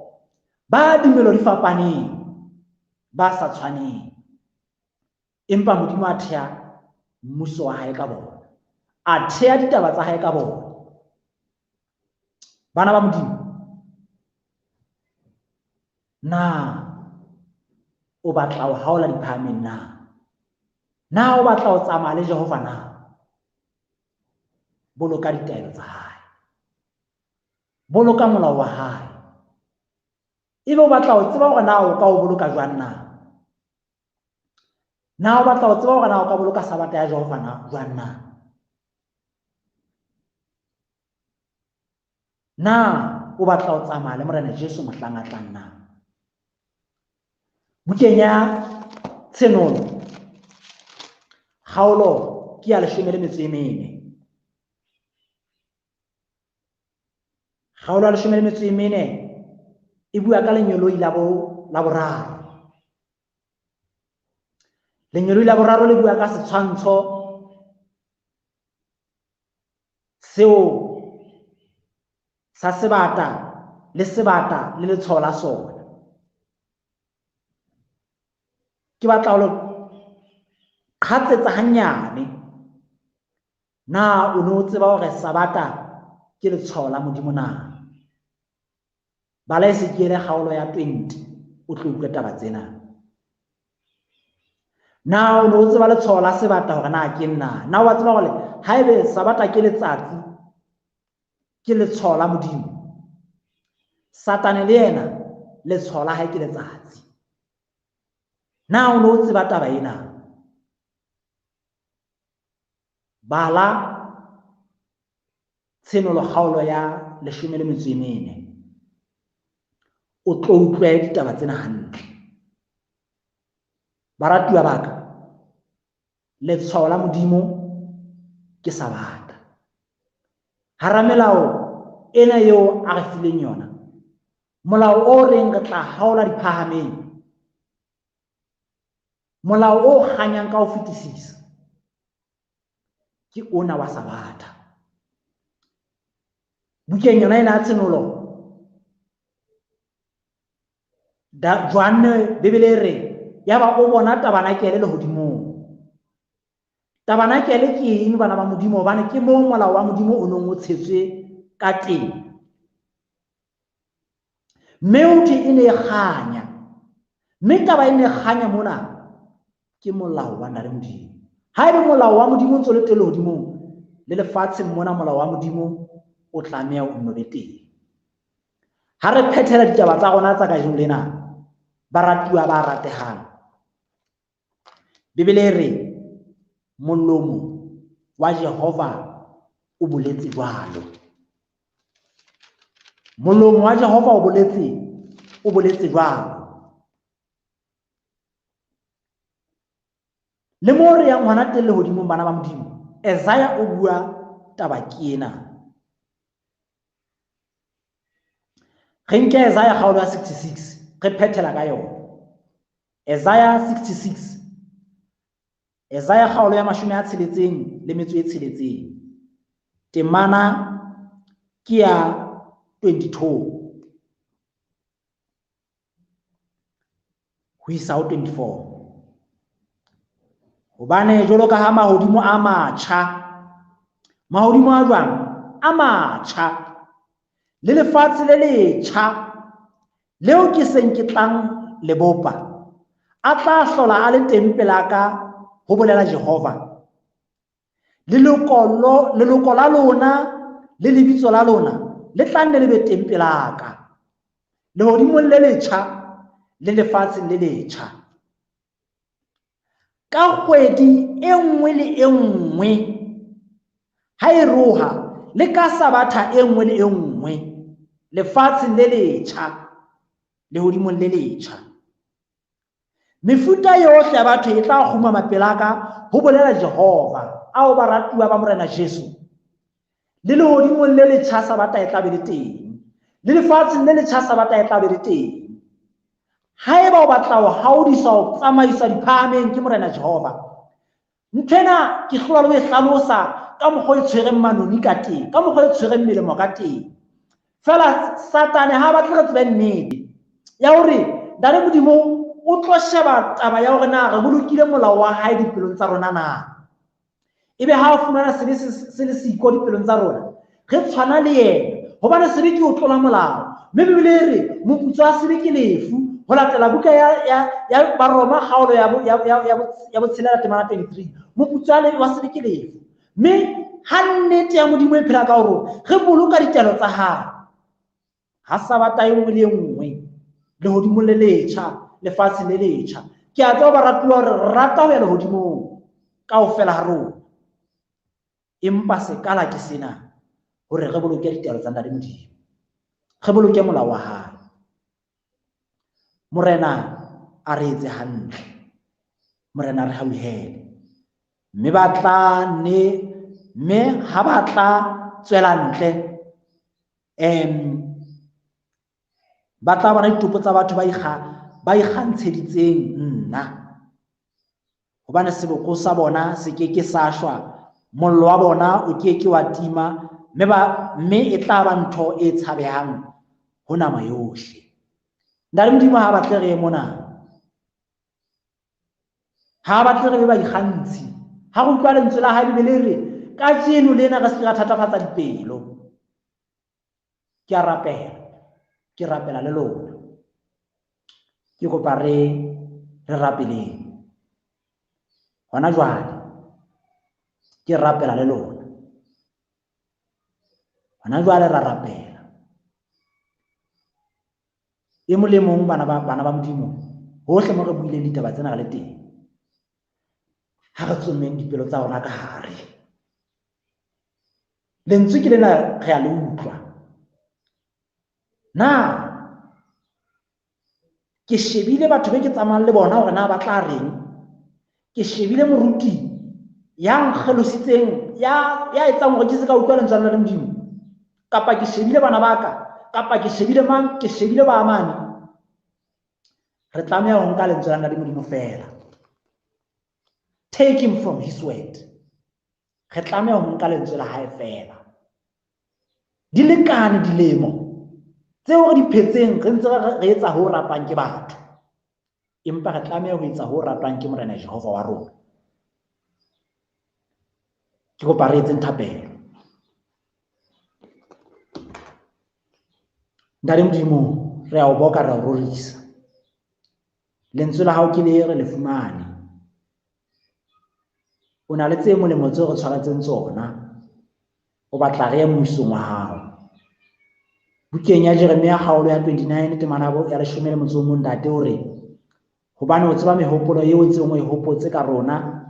ba dimelo di fapaneng, ba sa tshwaneng. Empa Modimo a thea mmuso wa hae ka bona, a thea ditaba tsa hae ka bona. Bana ba Modimo, na o batla ho haola diphahameng na? Na o batla ho tsamaya le Jehova na? Boloka ditaelo tsa hae. Boloka molao wa hae. Ebe o batla ho tseba hore na o ka o boloka jwang na? Na o batla ho tseba hore na o ka boloka Sabata ya Jehova na jwang na? Na o batla ho tsamaya le Morena Jesu mohlang a tlang na? Bukeng ya Tshenolo, kgaolo ke ya 14. Kgaolo ya 14 e bua ka lenyoloi la boraro. Lenyoloi la boraro le bua ka setshwantsho seo sa sebata le sebata le letshwao la sona. Ke batla ho le qhatsetsa hanyane. Na o ne o tseba hore Sabata ke letshwao la Modimo na? Bala Ezekiele kgaolo ya 20, o tlo utlwe taba tsena. Na o ne o tseba letshwao la sebata hore na ke nna? Na wa tseba hore haebe Sabata ke letsatsi, ke letshwao la Modimo? Satane le yena letshwao la hae ke letsatsi. Na o no tseba taba ena? Bala Tshenolo kgaolo ya 14, o tlo utlwe ditaba tsena hantle. Baratuwa ba ka, letshwao la Modimo ke Sabatha. Hara melao ena eo a re fileng yona, molao o reng re tla haola diphahameng, molao o kganyang ka ho fetisisa ke ona wa Sabatha. Bukeng yona ena ya Tshenolo, Johanne Bibele e re yaba o bona tabanakele lehodimong. Tabanakele ke eng, bana ba Modimo? Hobane ke moo molao wa Modimo o neng o tshetswe ka teng. Mme o thwe e ne e kganya. Mme taba e ne e kganya mona ke molao wa Ntate Modimo. Haebe molao wa Modimo o ntse o le teng lehodimong, le lefatsheng mona molao wa Modimo o tlameha o nno be teng. Ha re phethela ditaba tsa rona tsa kajeno lena, baratuwa ba ratehang, Bibele e re molomo wa Jehova o boletse jwalo. Molomo wa Jehova o boletse jwalo. Le moo re yang hona teng lehodimong, bana ba Modimo, Isaiah o bua taba ke ena. Re nke Isaiah kgaolo ya 66, re phethela ka yona. Isaiah 66, Isaiah kgaolo ya 66, temana ke ya 22 ho isa ho 24. Hobane jwalo ka ha mahodimo a matjha, mahodimo a jwang? A matjha, le lefatshe le letjha leo ke seng ke tlang le bopa, a tla hlola a le teng pela ka, ho bolela Jehova. Leloko la lona le lebitso la lona le tla nne le be teng pela ka, lehodimong le letjha le lefatsheng le letjha. Ka kgwedi e nngwe le e nngwe ha e roha, le ka Sabatha e nngwe le e nngwe, lefatsheng le letjha, lehodimong le letjha. Mefuta yohle ya batho e tla kgumama pela ka, ho bolela Jehova. Ao baratuwa ba Morena Jesu, le lehodimong le letjha Sabatha e tla be le teng, le lefatsheng le letjha Sabatha e tla be le teng. Haeba o batla ho haodiswa, ho tsamaiswa diphahameng ke Morena Jehova, nthwena ke hlola le ho e hlalosa ka mokgwa o e tshwereng manoni ka teng, ka mokgwa o e tshwereng melemo ka teng. Feela Satane ha a batle re tsebe nnete ya hore Ntate Modimo o tlo sheba taba ya hore na re bolokile molao wa hae dipelong tsa rona na. Ebe ha a fumana sebe se le siko dipelong tsa rona, re tshwana le yena, hobane sebe ke ho tlola molao. Mme Bibele e re moputso wa sebe ke lefu, ho latela buka ya Baroma kgaolo ya botshelela temana 23. Moputso wa sebe ke lefu. Mme ha nnete ya Modimo e phela ka ho rona, re boloka ditaelo tsa hae. Ha Sabatha e nngwe le e nngwe, lehodimong le letjha, lefatsheng le letjha. Ke a tseba baratuwa hore re rata ho ya lehodimong kaofela ha rona. Empa sekala ke sena, hore re boloke ditaelo tsa Ntate Modimo, re boloke molao wa hae. Morena a re etse hantle, Morena a re hauhele. Mme ba tla ne, mme ha ba tla tswela ntle, ba tla bona ditopo tsa batho ba ikgantsheditseng nna, hobane seboko sa bona se ke ke sa shwa, mollo wa bona o ke ke wa tima, mme e tla ba ntho e tshabehang ho nama yohle. Ntate Modimo ha batle re ye mona, ha batle re be baikgantshi. Ha re utlwa lentswe la hae, Bibele e re kajeno lena re se ke ra thatafatsa dipelo. Ke a rapela, ke rapela le lona. Ke kopa re rapeleng hona jwale. Ke rapela le lona hona jwale, ra rapela. E mong le mong bana ba Modimo, hohle mo re buileng ditaba tsena re le teng, ha re tsomeng dipelo tsa rona ka hare. Lentswe ke lena, re a le utlwa. Na ke shebile batho be ke tsamayang le bona hore na ba tla reng? Ke shebile moruti ya nkgelositseng, ya etsang hore ke se ka utlwa lentswe la Modimo. Kapa ke shebile bana ba ka, kapa ke shebile mang, ke shebile ba mane. Re tlameha ho nka lentswe la Modimo feela. Take him from his word. Re tlameha ho nka lentswe la hae feela. Di lekane dilemo tseo re di phetseng re ntse re etsa ho ratwang ke batho, empa re tlameha ho etsa ho ratwang ke Morena Jehova wa rona. Ke kopa re etseng thapelo. Ntate Modimo, re a o boka, re a o rorisa. Lentswe la hao ke le re le fumane. O na le tse molemo tseo re tshwaretseng tsona. O batla re ye mmusong wa hao. Bukeng ya Jeremia kgaolo ya 29 temana ya 11 Ntate o re, hobane o tseba mehopolo eo ntseng o e hopotse ka rona,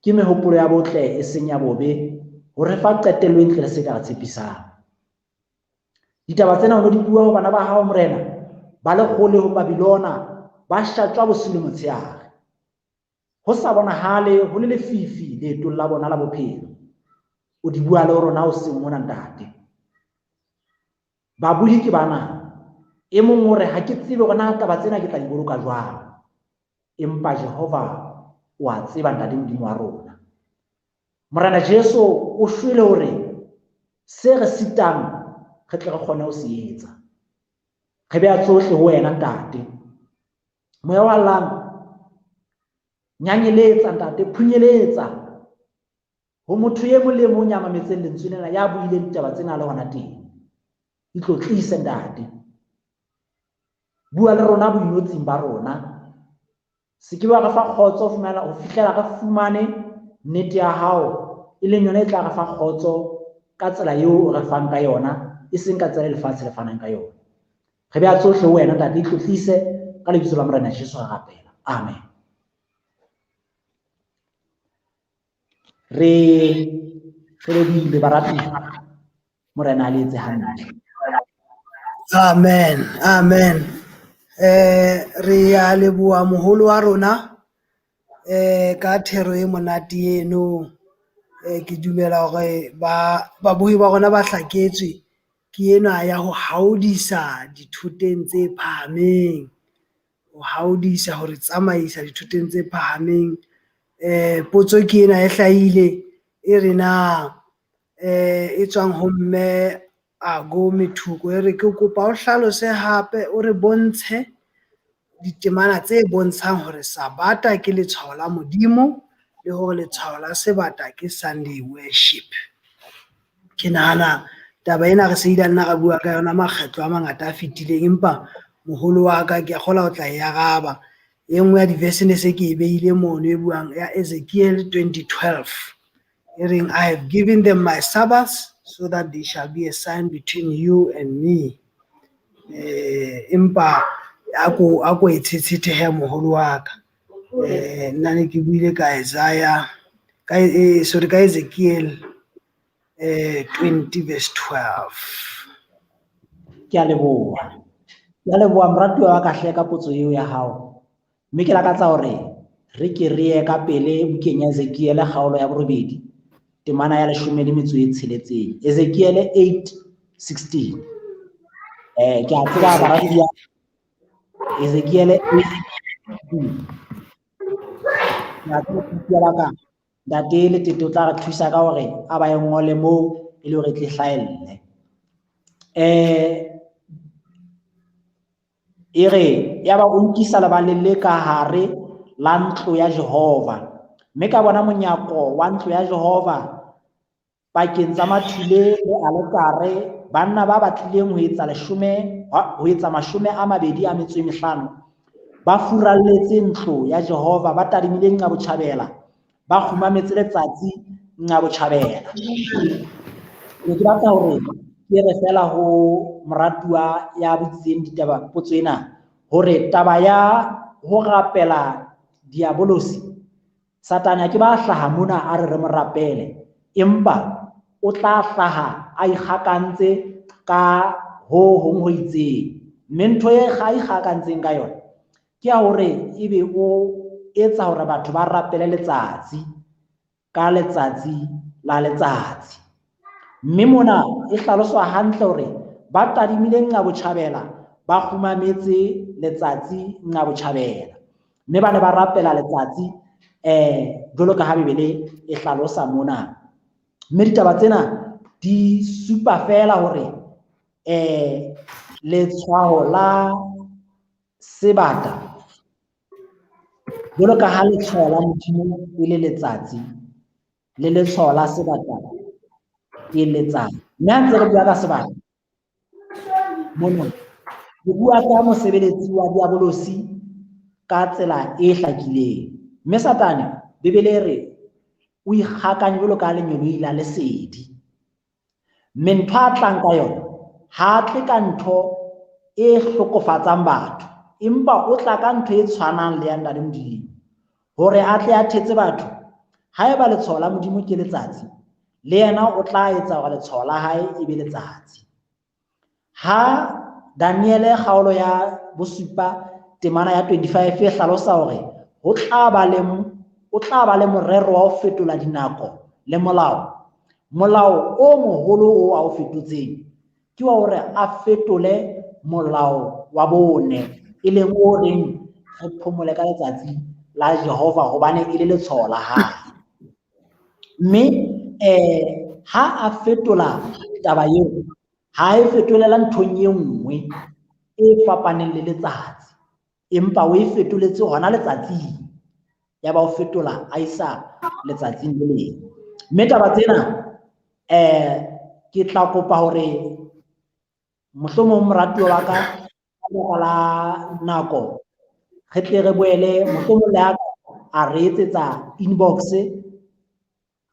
ke mehopolo ya botle e seng ya bobe, ho re fa qetello e ntle le se ka re tshepisang. Ditaba tsena o no di bua ho bana ba hao Morena, ba le kgole ho Babilona, ba shatjwa bosiu le motshehare. Ho sa bonahale ho le lefifi leetong la bona la bophelo. O di bua le rona hoseng mona Ntate. Babuhi ke bana. E mong o re ha ke tsebe hore na taba tsena ke tla di boloka jwang. Empa Jehova o a tseba Ntate Modimo wa rona. Morena Jesu o shwele hore se re sitang re tle re kgone ho se etsa. Re beha tsohle ho wena Ntate. Moya wa Allang, nyanyeletsa Ntate, phunyeletsa ho motho e mong le mong ya mametseng lentswe lena, ya buileng ditaba tsena le hona teng. Itlotlise Ntate. Bua le rona boinotsing ba rona. Se ke wa re fa kgotso ho fihlela re fumane nnete ya hao, e leng yona e tla re fa kgotso ka tsela eo o re fang ka yona, e seng ka tsela e lefatshe le fanang ka yona. Re beha tsohle ho wena Ntate, itlotlise ka lebitso la Morena Jesu re rapela. Amen. Re lebohile baratuwa. Morena a le etse hantle. Amen, amen. Re a leboha moholo wa rona ka thero e monate eno. Ke dumela hore babohi ba rona ba hlaketswe ke ena ya ho haodisa dithoteng tse phahameng. Ho haodisa, hore tsamaisa dithoteng tse phahameng. Potso ke ena e hlahile e re na e tswang ho mme Ago Methuko, e re ke kopa o hlalose hape o re bontshe ditemana tse bontshang hore Sabata ke letshwao la Modimo le hore letshwao la sebata ke Sunday worship. Ke nahana taba ena re se ile nna ra bua ka yona makgetlo a mangata a fetileng, empa moholo wa ka ke a kgolwa o tla e araba. E nngwe ya diverse ne se ke e beile mono e buang ya Ezekiel 20:12 e reng, I have given them my Sabbaths so that they shall be a sign between you and me. Empa ako e tshetshete moholo wa ka. Nna ne ke buile ka Isaiah, ka sorry, ka Ezekiel 20 verse 12. Ke a leboha. Ke a leboha moratuwa wa ka hle ka potso eo ya hao. Mme ke lakatsa hore re ke re ye ka pele bukeng ya Ezekiel kgaolo ya 8 temana ya 16. Ezekiel 8:16. Ke a tseba baratuwa Ezekiel 8:16. Ke a tseba ba ka Ntate Letete o tla re thusa ka hore a ba e ngole moo e le hore e tle hlahelle. E re ya ba o nkisa lebaleng le ka hare la ntlo ya Jehova, mme ka bona monyako wa ntlo ya Jehova pakeng tsa mathule le aletare, banna ba batlileng ho etsa ho etsa 25 ba furalletse ntlo ya Jehova, ba tadimile nqa botjhabela, ba kgumametse letsatsi nqa botjhabela. Ke batla hore ke re fela ho moratuwa ya botsitseng ditaba potso ena Hore taba ya ho rapela diabolosi, Satane a ke ba hlaha mona a re re mo rapele, empa o tla hlaha a ikgakantse ka ho hong ho itseng. Mme ntho e a ikgakantseng ka yona ke ya hore ebe o etsa hore batho ba rapele letsatsi ka letsatsi la letsatsi. Mme mona e hlaloswa hantle hore ba tadimile nqa botjhabela, ba kgumametse letsatsi nqa botjhabela. Mme ba ne ba rapela letsatsi jwalo ka ha Bibele e hlalosa mona. Mme ditaba tsena di supa feela hore letshwao la sebata jwalo ka ha letshwao la Modimo e le letsatsi, le letshwao la sebata ke letsatsi. Mme ha ntse re bua ka sebata mona, re bua ka mosebeletsi wa diabolosi ka tsela e hlakileng. Mme Satane, Bibele e re o ikgakanye jwalo ka lengeloi la lesedi. Mme ntho a tlang ka yona, ha a tle ka ntho e hlokofatsang batho, empa o tla ka ntho e tshwanang le ya Ntate Modimo, hore a tle a thetse batho. Haeba letshwao la Modimo ke letsatsi, le yena o tla etsa hore letshwao la hae e be letsatsi. Ha Daniele kgaolo ya bosupa temana ya 25 e hlalosa hore ho tla ba le, o tla ba le morero wa ho fetola dinako le molao. Molao o moholo o a o fetotseng ke wa hore a fetole molao wa bone, e leng o reng re phomole ka letsatsi la Jehova hobane e le letshwao la hae. Mme ha a fetola taba eo, ha e fetolela nthong e nngwe e fapaneng le letsatsi, empa o e fetoletse hona letsatsing, ya ba o fetola a isa letsatsing le leng. Mme taba tsena ke tla kopa hore mohlomong moratuwa wa ka ka lebaka la nako re tle re boele, mohlomong le ha a re etsetsa inbox,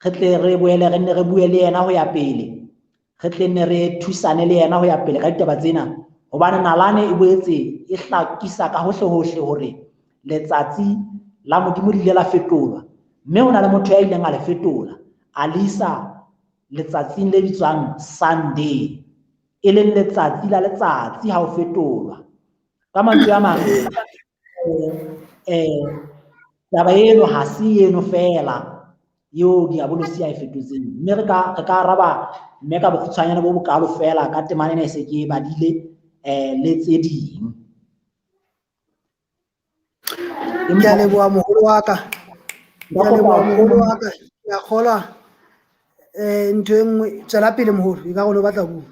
re tle re boele re nne re bue le yena ho ya pele, re tle nne re thusane le yena ho ya pele ka ditaba tsena, hobane nalane e boetse e hlakisa ka hohle hohle hore letsatsi la Modimo le ile la fetolwa, mme ho na le motho ya ileng a le fetola a le isa letsatsing le bitswang Sunday, e leng letsatsi la letsatsi ha o fetolwa. Ka mantswe a mang, taba eno ha se eno fela eo diabolosi a e fetotseng. Mme re ka araba mme ka bokgutshwanyane bo bokalo fela ka temana ena e se ke e badile le tse ding. Ke a leboha moholo wa ka. Ke a leboha moholo wa ka. Ke a kgolwa ntho e nngwe, tswela pele moholo, e ka re o batla ho bua.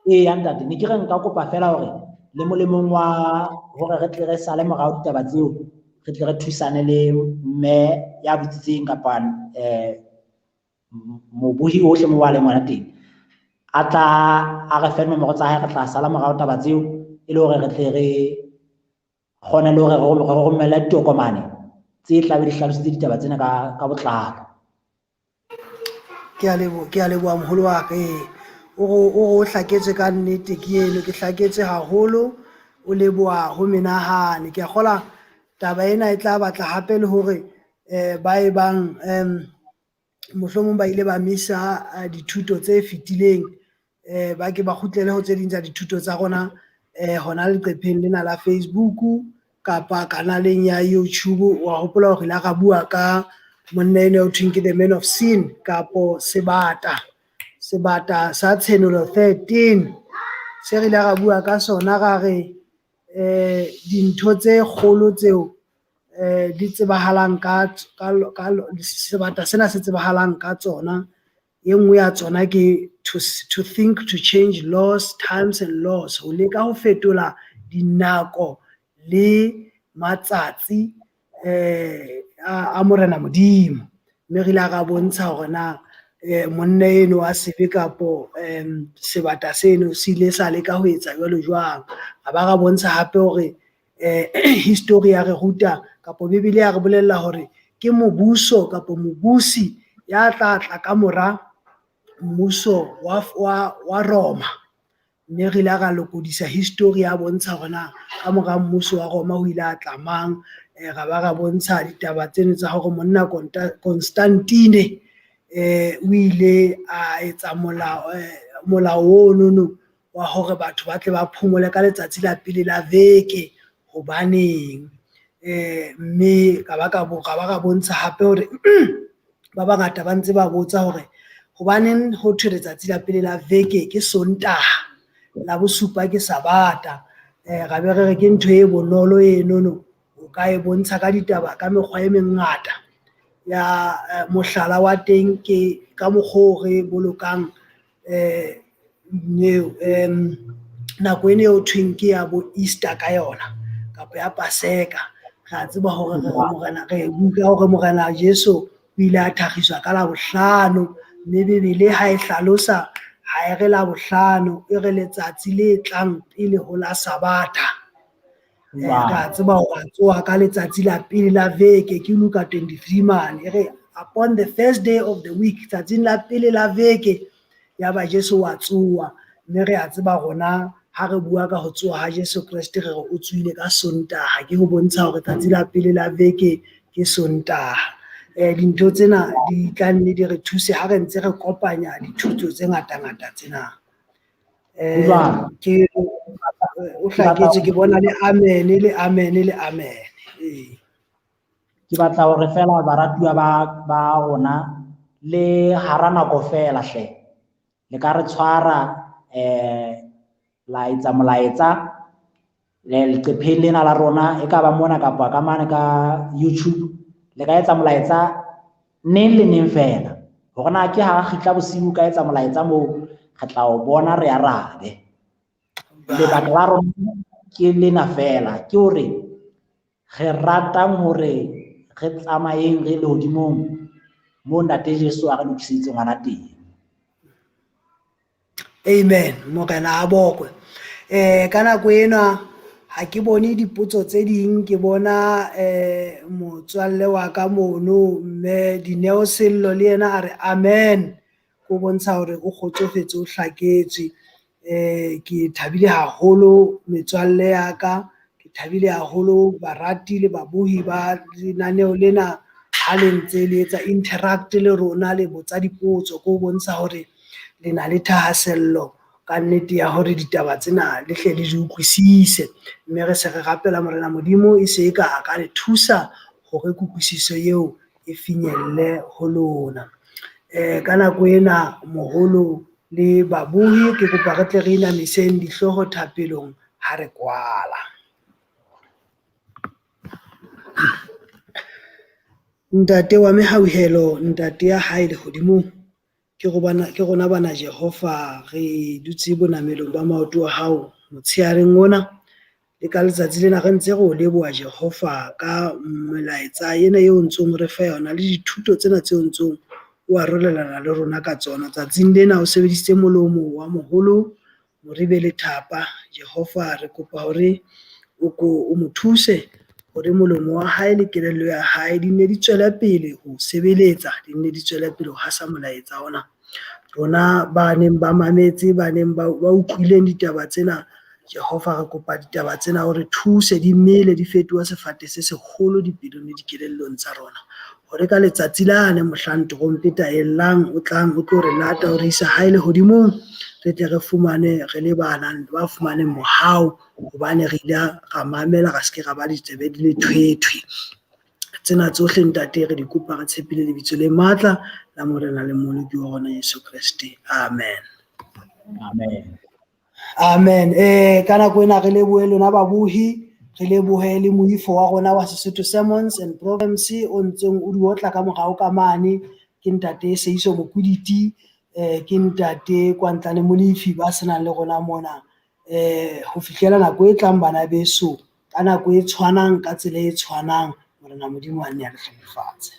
Eya ntate, ne ke re nka kopa fela hore le molemong wa hore re tle re sale morao ditaba tseo, re tle re thusane le mme ya botsitseng kapa mobohi ohle mo a leng hona teng, a tla a re fe nomoro tsa hae, re tla sala morao taba tseo e le hore re tle re kgone le hore re romelle ditokomane tse tla be di hlalositse ditaba tsena ka botlalo. Ke a leboha moholo wa ka. O hlaketswe ka nnete ke eno, ke hlaketswe haholo, o leboha ho menahane. Ke a kgolwa taba ena e tla batla hape le hore ba e bang mohlomong ba ile ba misa dithuto tse fetileng, ba ke ba kgutlele ho tse ding tsa dithuto tsa rona hona leqepheng lena la Facebook kapa kanaleng ya YouTube. Wa hopola hore la ra bua ka monna eno ho thweng ke the man of sin kapo sebata, sebata sa Tshenolo 13 se re ile ra bua ka sona, ra re dintho tse kgolo tseo di tsebahalang ka sebata sena se tsebahalang ka tsona. E nngwe ya tsona ke to think to change laws, times and laws, ho leka ho fetola dinako le matsatsi a Morena Modimo. Mme re ile ra bontsha hore na monna eno wa sebe kapo sebata seno se ile sa leka ho etsa jwalo jwang. A ba ra bontsha hape hore history ya re ruta kapo Bibele ya re bolella hore ke mobuso kapo mobusi ya tla tla ka mora mmuso wa Roma. Mme re ile ra lokodisa history ya bontsha hore na ka mora mmuso wa Roma ho ile a tla mang, ra ba ra bontsha ditaba tseno tsa hore monna Constantine o ile a etsa molao ono wa hore batho ba tle ba phomole ka letsatsi la pele la veke hobaneng. Mme ka ba ra bontsha hape hore ba bangata ba ntse ba botsa hore hobaneng ho thwe letsatsi la pele la veke ke Sontaha, la bosupa ke Sabata. Ra be re re ke ntho e bonolo enono, o ka e bontsha ka ditaba ka mekgwa e mengata. Ya mohlala wa teng ke ka mokgo re bolokang nako ena eo thweng ke ya bo Easter ka yona kapa ya Paseka. Re a tseba hore re utlwa hore Morena Jesu o ile a thakgiswa ka Labohlano, mme Bebele ha e hlalosa ha e re Labohlano, e re letsatsi le tlang pele ho la Sabatha. Re a tseba hore a tsoha ka letsatsi la pele la veke, ke Luka 23 mane, e re upon the first day of the week, tsatsing la pele la veke, ya ba Jesu wa tsoha. Mme re a tseba rona ha re bua ka ho tsoha ha Jesu Kreste re re o tsohile ka Sontaha, ke ho bontsha hore tsatsi la pele la veke ke Sontaha. Dintho tsena di tla nne di re thuse ha re ntse re kopanya dithuto tse ngata-ngata tsena. Ke o hlaketswe, ke bona le amen le amen le amen. Ke batla hore fela baratuwa ba rona le hara nako fela hle, le ka re tshwara la etsa molaetsa leqepheng lena la rona, e ka ba mona kapa ka mane ka YouTube, le ka etsa molaetsa neng le neng fela. Hore na ke hara kgitla bosiu ka etsa molaetsa moo, re tla o bona re arabe. Lebaka la rona ke lena fela, ke hore re ratang hore re tsamayeng re lehodimong moo Ntate Jesu a re lokiseditseng hona teng. Amen. Morena a bokwe. Ka nako ena ha ke bone dipotso tse ding, ke bona motswalle wa ka mono mme Dineo Sello le yena a re amen, o bontsha hore o kgotsofetse, o hlaketswe. Ke thabile haholo metswalle ya ka, ke thabile haholo barati le babohi ba lenaneo lena ha le ntse le etsa interact le rona, le botsa dipotso, ke ho bontsha hore le na le thahasello ka nnete ya hore ditaba tsena le hle le di utlwisise. Mme re se re rapela Morena Modimo e se e ka a ka le thusa hore kutlwisiso eo e finyelle ho lona. Ka nako ena moholo le babohi ke kopa re tle re inamiseng dihlooho thapelong ha re kwala. Ntate wa mehauhelo, ntate ya hae lehodimong, ke rona bana Jehova, re dutse bonamelong ba maoto a hao motsheareng ona, le ka letsatsi lena re ntse re o leboha Jehova ka melaetsa ena eo ntsong re fa yona le dithuto tsena tseo ntsong o arolelana le rona ka tsona. Tsatsing lena o sebedisitse molomo wa moholo Moribe Lethapa. Jehova re kopa hore o ko o mo thuse hore molomo wa hae le kelello ya hae di nne di tswele pele ho sebeletsa, di nne di tswele pele ho hasa molaetsa ona. Rona ba neng ba mametse, ba neng ba utlwileng ditaba tsena, Jehova re kopa ditaba tsena hore thuse di mele, di fetohe sefate se seholo dipelong le dikelellong tsa rona. Hore ka letsatsi lane mohlang terompeta e llang, o tlang o tlo re lata o re isa hae lehodimong, re tle re fumane re le ba fumaneng mohau, hobane re ile ra mamela, ra se ke ra ba ditsebe di le thwethwe. Tsena tsohle ntate re di kopa re tshepile lebitso le matla la Morena le Mmoloki wa rona Jesu Kreste. Amen. Amen. Amen. Ka nako ena re lebohe lona babohi, re lebohe le moifo wa rona wa Sesotho Sermons and Programs o ntseng o di otla ka morao ka mane, ke ntate Seiso Mokwiditi, ke ntate Kwantlane Molefi ba senang le rona mona. Ho fihlela nako e tlang bana beso, ka nako e tshwanang, ka tsela e tshwanang, Morena Modimo a nne a le hlohonolofatse.